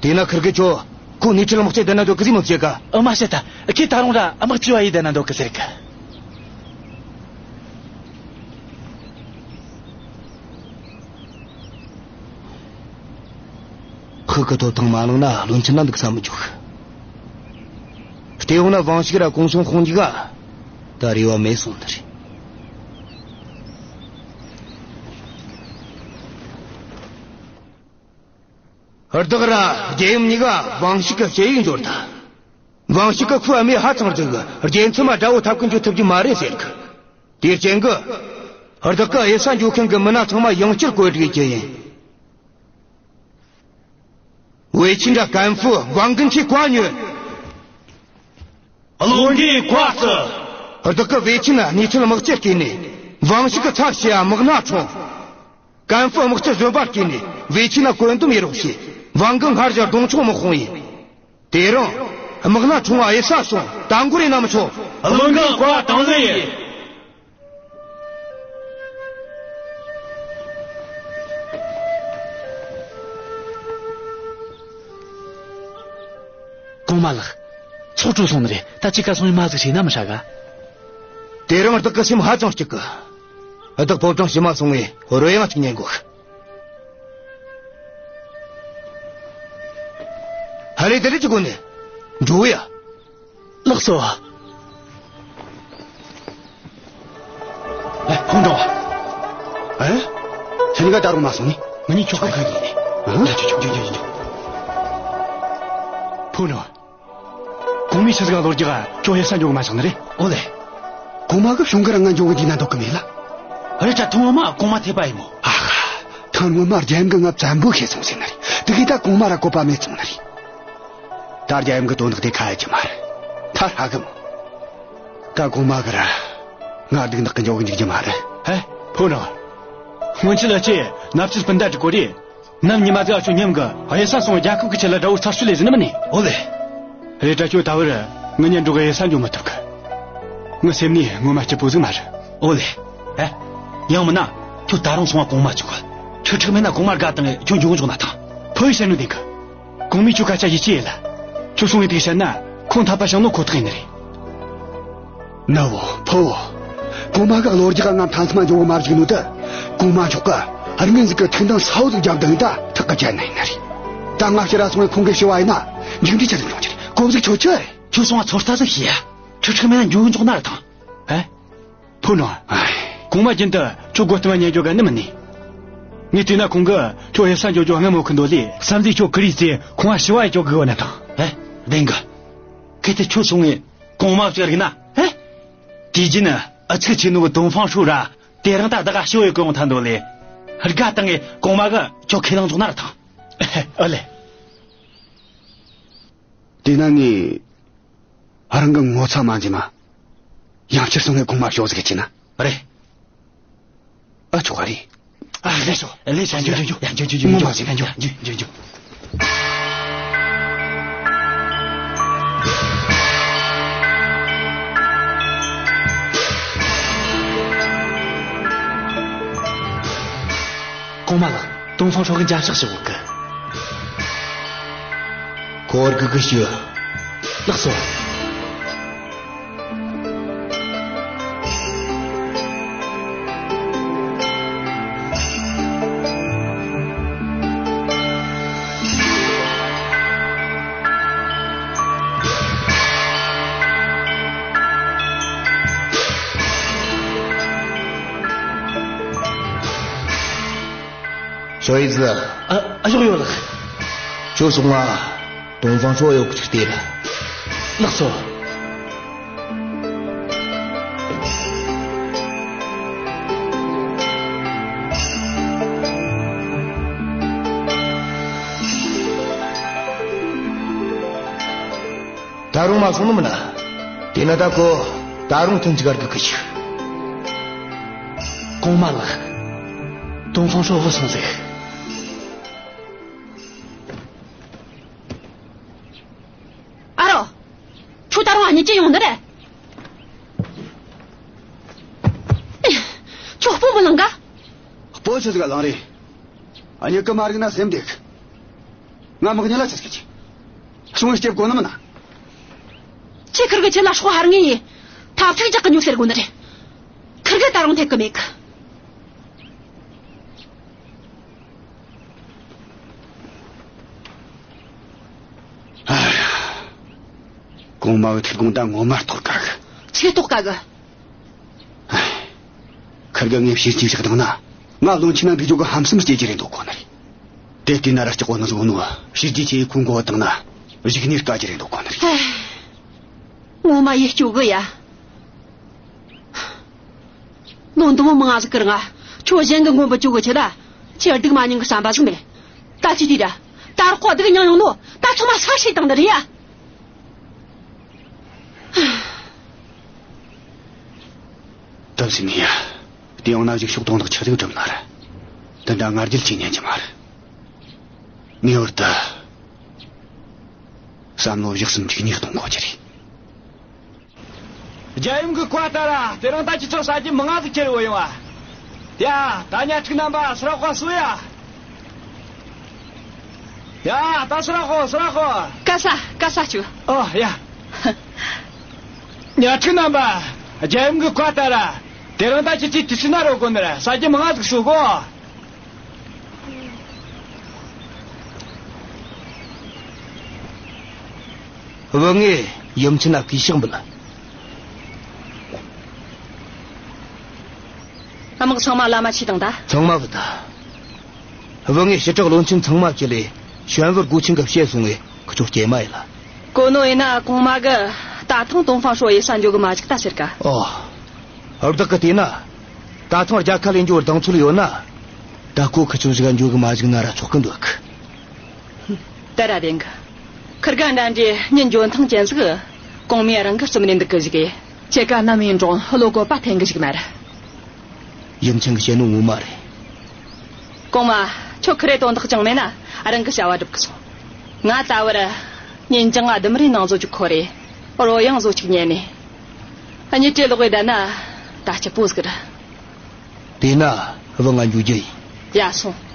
དེས་ན་ཁིར་གེ་ཁྱོད་ཁོ་ནེ་ཁྲི་ལ་དམག་སྤྱི་བསྡད་ན་འདོད་གི་ཟིག་མི་བཤད་ག། ཨ། མ་བཤད་ད། ཁོས་ད་རུང་ར་དམག་སྤྱི་བ་ཡེ་བསྡད་ན་འདོད་གི་ཟེར་གི། ཁོ་གི་ཐོབ་ཐང་མ་བླངས་ན་བློན་ཆེན་ན་འདུག་ས་མི་འཇུག། བལྟས་ཡོང་ན་ཝང་ཞིག་ར་ཀུང་སུན་ཧོང་གཉིས་ཀ་ད་རེ་བ་མེད་སོང་ནི་རེད། བདག་ར་རྒྱལ་ཡུམ་གཉིས་ཀ་ཝང་ཞིག་གི་ཞེ་ཡིག་འབྱོར་ད། ཝང་ཞིག་གི་ཁོའི་རྨས་ཧ་ཅང་ལྗིད་གི། རྒྱལ་མཚམས་མ་དགྲ་བོ་ཐབས་ཀུན་གྱིས་ཐུབ་རྒྱུ་མ་རེད་ཟེར་གི། དེའི་རྐྱེན་གྱིས། བདག་གིས་གཡུལ་ས་འགྱོ་མཁན་གྱི་མི་སྣ་ཚང་མ་ཡང་བསྐྱར་བཀོད་སྒྲིག་བྱེད་རྒྱུ་ཡིན། ཝེ་ཆིན་དྲ་ཀན་ཧྥུ་ཝང་གིན་ཁྱེད་བཀའ་ཉོན། བློན་གྱིས་བཀའ་སྩལ། བདག་གིས་ཝེ་ཆིན་ནེ་ཁྲི་ལ་དམག་སྤྱི་བསྐོས་ནས་ཝང་ཞིག་གི་ཚབ་བྱེད་ཡ་དམག་སྣ་ཁྲོངས། ཀན་ཧྥུ་དམག་སྤྱི་གཞོན་པ་བསྐོས་ནས་ཝེ་ཆིན་ནེ་བཀོད་འདོམས་ཡེ་རོགས་བྱོས། ཝང་གིན་སྔར་བཞིན་གདོང་མཆོང་དམག་དཔུང་ཡིན། དེ་རིང་དམག་སྣ་ཁྲོངས་པ་གཡུལ་ས་སོང་། ད་འགོར་རེ་ན་མི་ཆོག། བློན་གྱིས་བཀའ་དང་ལེན་ཡིན། གོང་མ་ལགས། ཚོགས་གྲོལ་སོང་ནི་རེད། ད་ཅི་ག་སོང་ཡིན་མ་ཟིག་བྱས་ན་མི་ཧྲ་ག། དེ་རིང་བདག་གི་སེམས་ཧ་ཅང་སྐྱིད་གི། བདག་ཕོ་བྲང་ཕྱི་མ་སོང་བས་རོལ་དབྱངས་གཅིག་ཉན་དགོས། ཧ་ལས་དེ་རིགས་ཀྱི་སྒོ་ནས་འགྲོ་ཡ། ལགས་སོ། ཨེ། ཁོང་འགྲོ་བ། ཨེ། ཁྱེད་གཉིས་ཀ་ད་རུང་མ་སོང་ནི། ང་གཉིས་ཁྱོད་ཁ་ཁ་ཡིན། ཨ། ཡ། ཁྱོད་ཁྱོད་ཁྱོད་ཁྱོད་ཁྱོད། ཕུ་ནུ། གོང་མའི་ཆི་ཟིག་ག་ལོ་རྒྱུ་ག་ཁྱོད་གཡུལ་ས་འགྱོ་གི་མ་བཞག་ནི་རེད། ཨོ་ལེ། གོང་མ་གི་གཞུང་གི་རང་ང་འགྱོ་གི་འདུག་ན་འདོད་གི་མེད་ལ། རེད་དྲ་ཐེངས་སྔོན་མ་གོང་མ་ཐེ་པ་ཡིན་མོ། ཨ་ཧ། ཐེངས་སྔོན་མ་རྒྱལ་ཡུམ་གི་ང་བཙན་པོ་བྱས་སོང་ཟེར་ནི་རེད། དེ་གི་ད་གོང་མ་ར་བཀོད་པ་མེད་སོང་ནི་རེད། ད་རྒྱལ་ཡུམ་གི་དོན་དག་དེ་ཁ་ཡ་གྱི་མ་རེད། ད་ཧྲ་གི་མོ། ད་གོང་མ་གི་ར་ང་སྡུག་ནག་གི་འཇོག་གི་འཇུག་རྒྱུ་མ་རེད། ཧེ། ཕོ་ནང་། སྔོན་ཆད་ལ་ཅི་ནབ་ཆུ་སྤུན་ཟླ་དྲུག་གོ་རེད། ནམ་ཉི་མ་ཟིག་ཨ་ཆོ་མཉམ་གི་གཡུལ་ས་སོང་རྒྱལ་ཁབ་གི་ཆེད་ལ་དགྲ་བོ་ཚར་གཅོད་ལས་ཟིན་ནི་མིན་ནི། ཨོ་ལེ། རེད་དྲ་ཁྱོད་ད་བར་ངི་གཉེན་འགྲོགས་གི་གཡུལ་ས་འགྱོ་མི་ཐུབ་གི། ངི་སེམས་ནི་ངོ་མ་སྐྱིད་པོ་ཟིག་མ་རེད། ཨོ་ལེ། ཨེ། ཡང་མིན་ན་ཁྱོད་ད་རུང་སོང་བ་གོང་མ་བཅུག་གི། ཁྲིག་ཁྲིག་མེད་ན་གོང་མ་དགའ་དང་ངི་ཁྱོད་འགྱོ་འཇོག་ན་ཐང་། ཕོ་ཡི་བཤད་ནོ་བདེན་གི། གོང་མས་ཁྱོད་སྐད་ཆ་ཡིད་ཆེས་ཡེད་ལ། ཁྱོད་སོང་ངི་དེ་བཤད་ན་ཁོང་ཐག་པ་བྱང་ནོ་ཁོ་ཐག་ཡིན་ནི་རེད། ནུ་བོ། ཕུ་བོ། གོང་མ་གི་ལོ་རྒྱུས་ང་མཐའ་མཚམས་འཇོག་གི་མ་བཅུག་ནོ་ད། གོང་མ་མཆོག་གི་རིང་ངེ་ཟིག་གི་ཐུགས་འདང་ས་བོ་ཟིག་རྒྱབ་དང་ད་ཐག་གི་བཅད་ནི་ཡིན་ནི་རེད། ད་ང་ཕྱིར་ར་སོང་བའི་ཁོང་གི་ཞུ་བ་ཡིན་ན་མཇུག་འབྲས་ཆི་ཟིག་འབྱུང་རྒྱུ་རེད། གོ་ཟིག་ཆོད་ཆོད་རེད། ཁྱོད་སོང་བ་ཚོད་ལྟ་ཟིག་བྱོས་ཡ། ཁྲིག་ཁྲིག་མེད་ན་འགྱོ་འཇོག་ན་ར་ཐང་། ཨེ། ཕུ་ནུ། ཨེ། གོང་མ་རྒྱུན་དུ་ཁྱོད་སྒོ་བསྟུན་མ་ཉན་འཇོག་ག་ནི་མིན་ནི། ངས་བལྟས་ན་ཁོང་གིས་ཁྱོད་གཡུལ་ས་འགྱོ་འཇོག་སྔ་མོ་གི་འདོད་ལས་བསམ་གཟས་ཁྱོད་ཀུ་རེ་རྩེ་ཁོང་ང་ཞུ་བ་ཡེད་འཇོག་གི་ཡོད་ན་ཐང་། ཨེ། བདེན་གི། གལ་ཏེ་ཁྱོད་སོང་ངས་གོང་མ་བཅུག་རིག་ན། ཧེ། དུས་རྒྱུན་ཨུ་ཚུགས་ཆེ་ནོ་གི་ཏོང་ཧྥང་ཧྲོས་ར་དེ་རིང་ད་བདག་ག་ཞུ་ཡི་གོང་ཐང་འདོད་ལས། དགའ་བཏང་ངས་གོང་མ་གིས་ཁྱོད་ཁས་བླངས་འཇོག་ན་ར་ཐང་། ཨ་ལེ། དེས་ན་ངས་རང་གི་ངོ་ཚ་མ་འཛེམ་མ། ཡང་བསྐྱར་སོང་ངས་གོང་མ་ཞུ་ཟིག་བྱས་ན། རེད། ཨ་ཆོག་ག་རེད། ཨ་ལེ་ཤོ། ལེ་ཤོ། འཇུ་འཇུ་འཇུ། ཡ་འཇུ་འཇུ་འཇུ། ངོ་མ་ཟིག་འཇུ་འཇུ་འཇུ། གོང་མ་ལགས། ཏོང་ཧྥང་ཧྲོས་གིས་མཇལ་ཕྱག་ཞུ་གོ་གི། ཁོ་བར་གི་གི་ཞུ། ལགས་སོ། ཞོ་ཡི་ཙི། ཨ། ཨ། ཞོག་ཡོད་ལགས། ཁྱོད་སོང་ང་ཏོང་ཧྥང་ཧྲོས་ཡོད་གི་ཅིག་ལྟོས་ར། ལགས་སོ། ད་རུང་མ་སོང་ནི་མིན་ན། དེ་ན་ད་ཁོ་ད་རུང་ཐུན་གཅིག་གར་གི་གི་ཞིག་གོང་མ་ལགས། ཏོང་ཧྥང་ཧྲོས་བུད་སོང་ཟིག་ཨ་རོ། ཁྱོད་ད་རུང་ཨ་མྱེས་ཅི་ཡོང་ནི་རེད། ཁྱོད་སྤོ་མི་ལངས་ག་སྤོ་ཆི་ཟིག་ལངས་རེད། ཨ་མྱེས་གིས་མ་རིག་ན་སེམས་བདེ་གི། ང་མི་གཉིས་ལ་ཆི་ཟིག་གི། སོང་སྐྱེབ་དགོས་ནི་མིན་ན། ཁྱེད་ཁིར་གི་ཆེད་ལ་སྲོག་ཧར་ངེས་ཡིན། ཐབས་ཚིག་རྒྱག་གི་ཉོ་ཟེར་དགོས་ནི་རེད། ཁིར་གི་ད་རུང་ཐེག་གི་མེད་གི། ཨ། གོང་མ་བའི་ཐུགས་དགོངས་ད་ངོ་མ་རྟོགས་དཀའ་གི། ཆི་རྟོགས་དཀའ་གི། ཨ། ཁིར་གིས་ངས་བྱས་རྗེས་ཆེ་བཏང་ན། ང་བློན་ཆེན་ན་འདུག་རྒྱུ་གི་ཧམ་སེམས་སྐྱེ་རྒྱུ་རེད་འདོད་གོ་ནི་རེད། དེ་བལྟས་ན་ར་སྐྲག་གོ་ནི་ཟིག་ནོ། བྱས་རྗེས་ཆེ་ཡེ་ཁོང་མགོ་བོ་བཏང་ན། གཞུག་ནས་དཀའ་རྒྱུ་རེད་འདོད་གོ་ནི་རེད། ཧེ། ངོ་མ་ཡིད་སྐྱོ་གི་ཡ། ལོ་འདི་མོ་མང་ང་ཟིག་ཁིར་ང་ཁྱོད་གཞན་གི་མགོན་པོ་བཅོ་གི་ཆེད་ལ། ཁྱེད་སྡུག་མ་མྱངས་གི་བསམ་པ་ཟིག་མེད། ད་ཅི་དུས་ར། ད་རོགས་གོ་སྡུག་མྱངས་ཡོང་ནོ། ད་ཚང་མ་ས་ཤི་བཏང་ནི་རེད་ཡ། དམ་སྲི་ནི་ཡ། དེ་ཡང་ན་གཞུག་ཕྱོགས་དོན་དག་ཆི་ཟིག་འགྲུབ་ན་ར། དེ་འདྲ་ང་རྒྱལ་ཆེ་ཉན་གྱི་མ་རེད། ངེས་པར་དུ་བསམ་བློ་བཞག་སེམས་གཅིག་གཉིས་གཏོང་དགོས་ཀྱི་རེད། རྒྱལ་ཡུམ་གི་བཀའ་ལྟར་ར་དེ་རིང་ད་ཁྱེད་ཚོ་ཟ་རྒྱུ་མང་ང་ཟིག་ཁྱེར་ཡོང་བ། ཡ། ད་ཉ་ཕྲུག་རྣམ་པ་ཟོ་ར་ཤོག་ཟོ་ཡ། ཡ། ད་ཟོ་ར་ཤོག་ཟོ་ར་ཤོག་ག་ས་ག་ས་ཆུ། ཨོ་ཡ། ཉ་ཕྲུག་རྣམ་པ། རྒྱལ་ཡུམ་གི་བཀའ་ལྟར་ར། དེ་རིང་ད་ཁྱེད་ཚོས་དུས་ཚོད་ན་རོལ་དགོས་ནི་ར་ཟ་རྒྱུ་མང་ང་ཟིག་ཟོ་དགོས། བུ་ངས་ཡུམ་ཆེན་ན་གུས་ཕྱག་འབུལ། དམག་ཚང་མ་ལམ་མ་ཆས་བཏང་ད། ཚང་མ་བུད་ད། བུ་ངས་ཞི་དྲག་བློན་ཆེན་ཚང་མ་ཁྲིད་ལས་ཞོན་ཝུའུ་སྒོ་ཆེན་གི་ཕྱིར་སོང་ངས་ཁི་ཆོ་སྐྱེལ་མ་ཡིན་ལ། གོ་ནོ་ཡིན་ན་གོང་མ་གིས་ད་ཐེངས་ཏོང་ཧྥང་ཧྲོས་གཡུལ་ས་འགྱོ་གི་མ་བཅུག་ད་ཟེར་ག་ཨོ། བདག་གིས་བལྟས་ན། ད་ཐེངས་རྒྱལ་ཁ་ལེན་རྒྱུར་གདེང་ཚོད་ཡོད་ན། ད་ཁོ་ཁི་ཆོ་ཟིག་ག་འགྱོ་གི་མ་བཅུག་ན་ར་ཆོག་གི་འདུག། ད་ར་དེང་གི་ཁིར་ག་འདྲ་འདྲའི་མྱི་འཇོན་ཐང་ཅན་ཟིག་གོང་མའི་རང་གི་རྩིབ་ནས་འདུག་གི་བཞུགས་གི། ཁྱེད་ཀ་ནམ་ཡིན་རུང་བློ་བཀོད་པ་འཐེན་གི་བཞུགས་མ་རེད། ཡུམ་ཆེན་གི་བཤད་ནོ་ངོ་མ་རེད། གོང་མ། ཁྱོད་ཁི་རེ་དོན་དག་ཅང་མེད་ན་རང་གི་བྱ་བ་སྒྲུབ་གི་སོང་། ང་ད་བར་ཉིན་རྐྱང་ང་ལྡུམ་རའི་ནང་བཟོ་ཅིག་འཁོར་རེ། རོལ་དབྱངས་བཟོ་ཅིག་ཉན་ནས། གཉིད་བྲེལ་ལོག་གི་བསྡད་ན་ད་སྐྱིད་པོ་ཟིག་རེད། དེས་ན་བུ་ང་འགྱོ་རྒྱུ་ཡིན། ཡ་སོང་།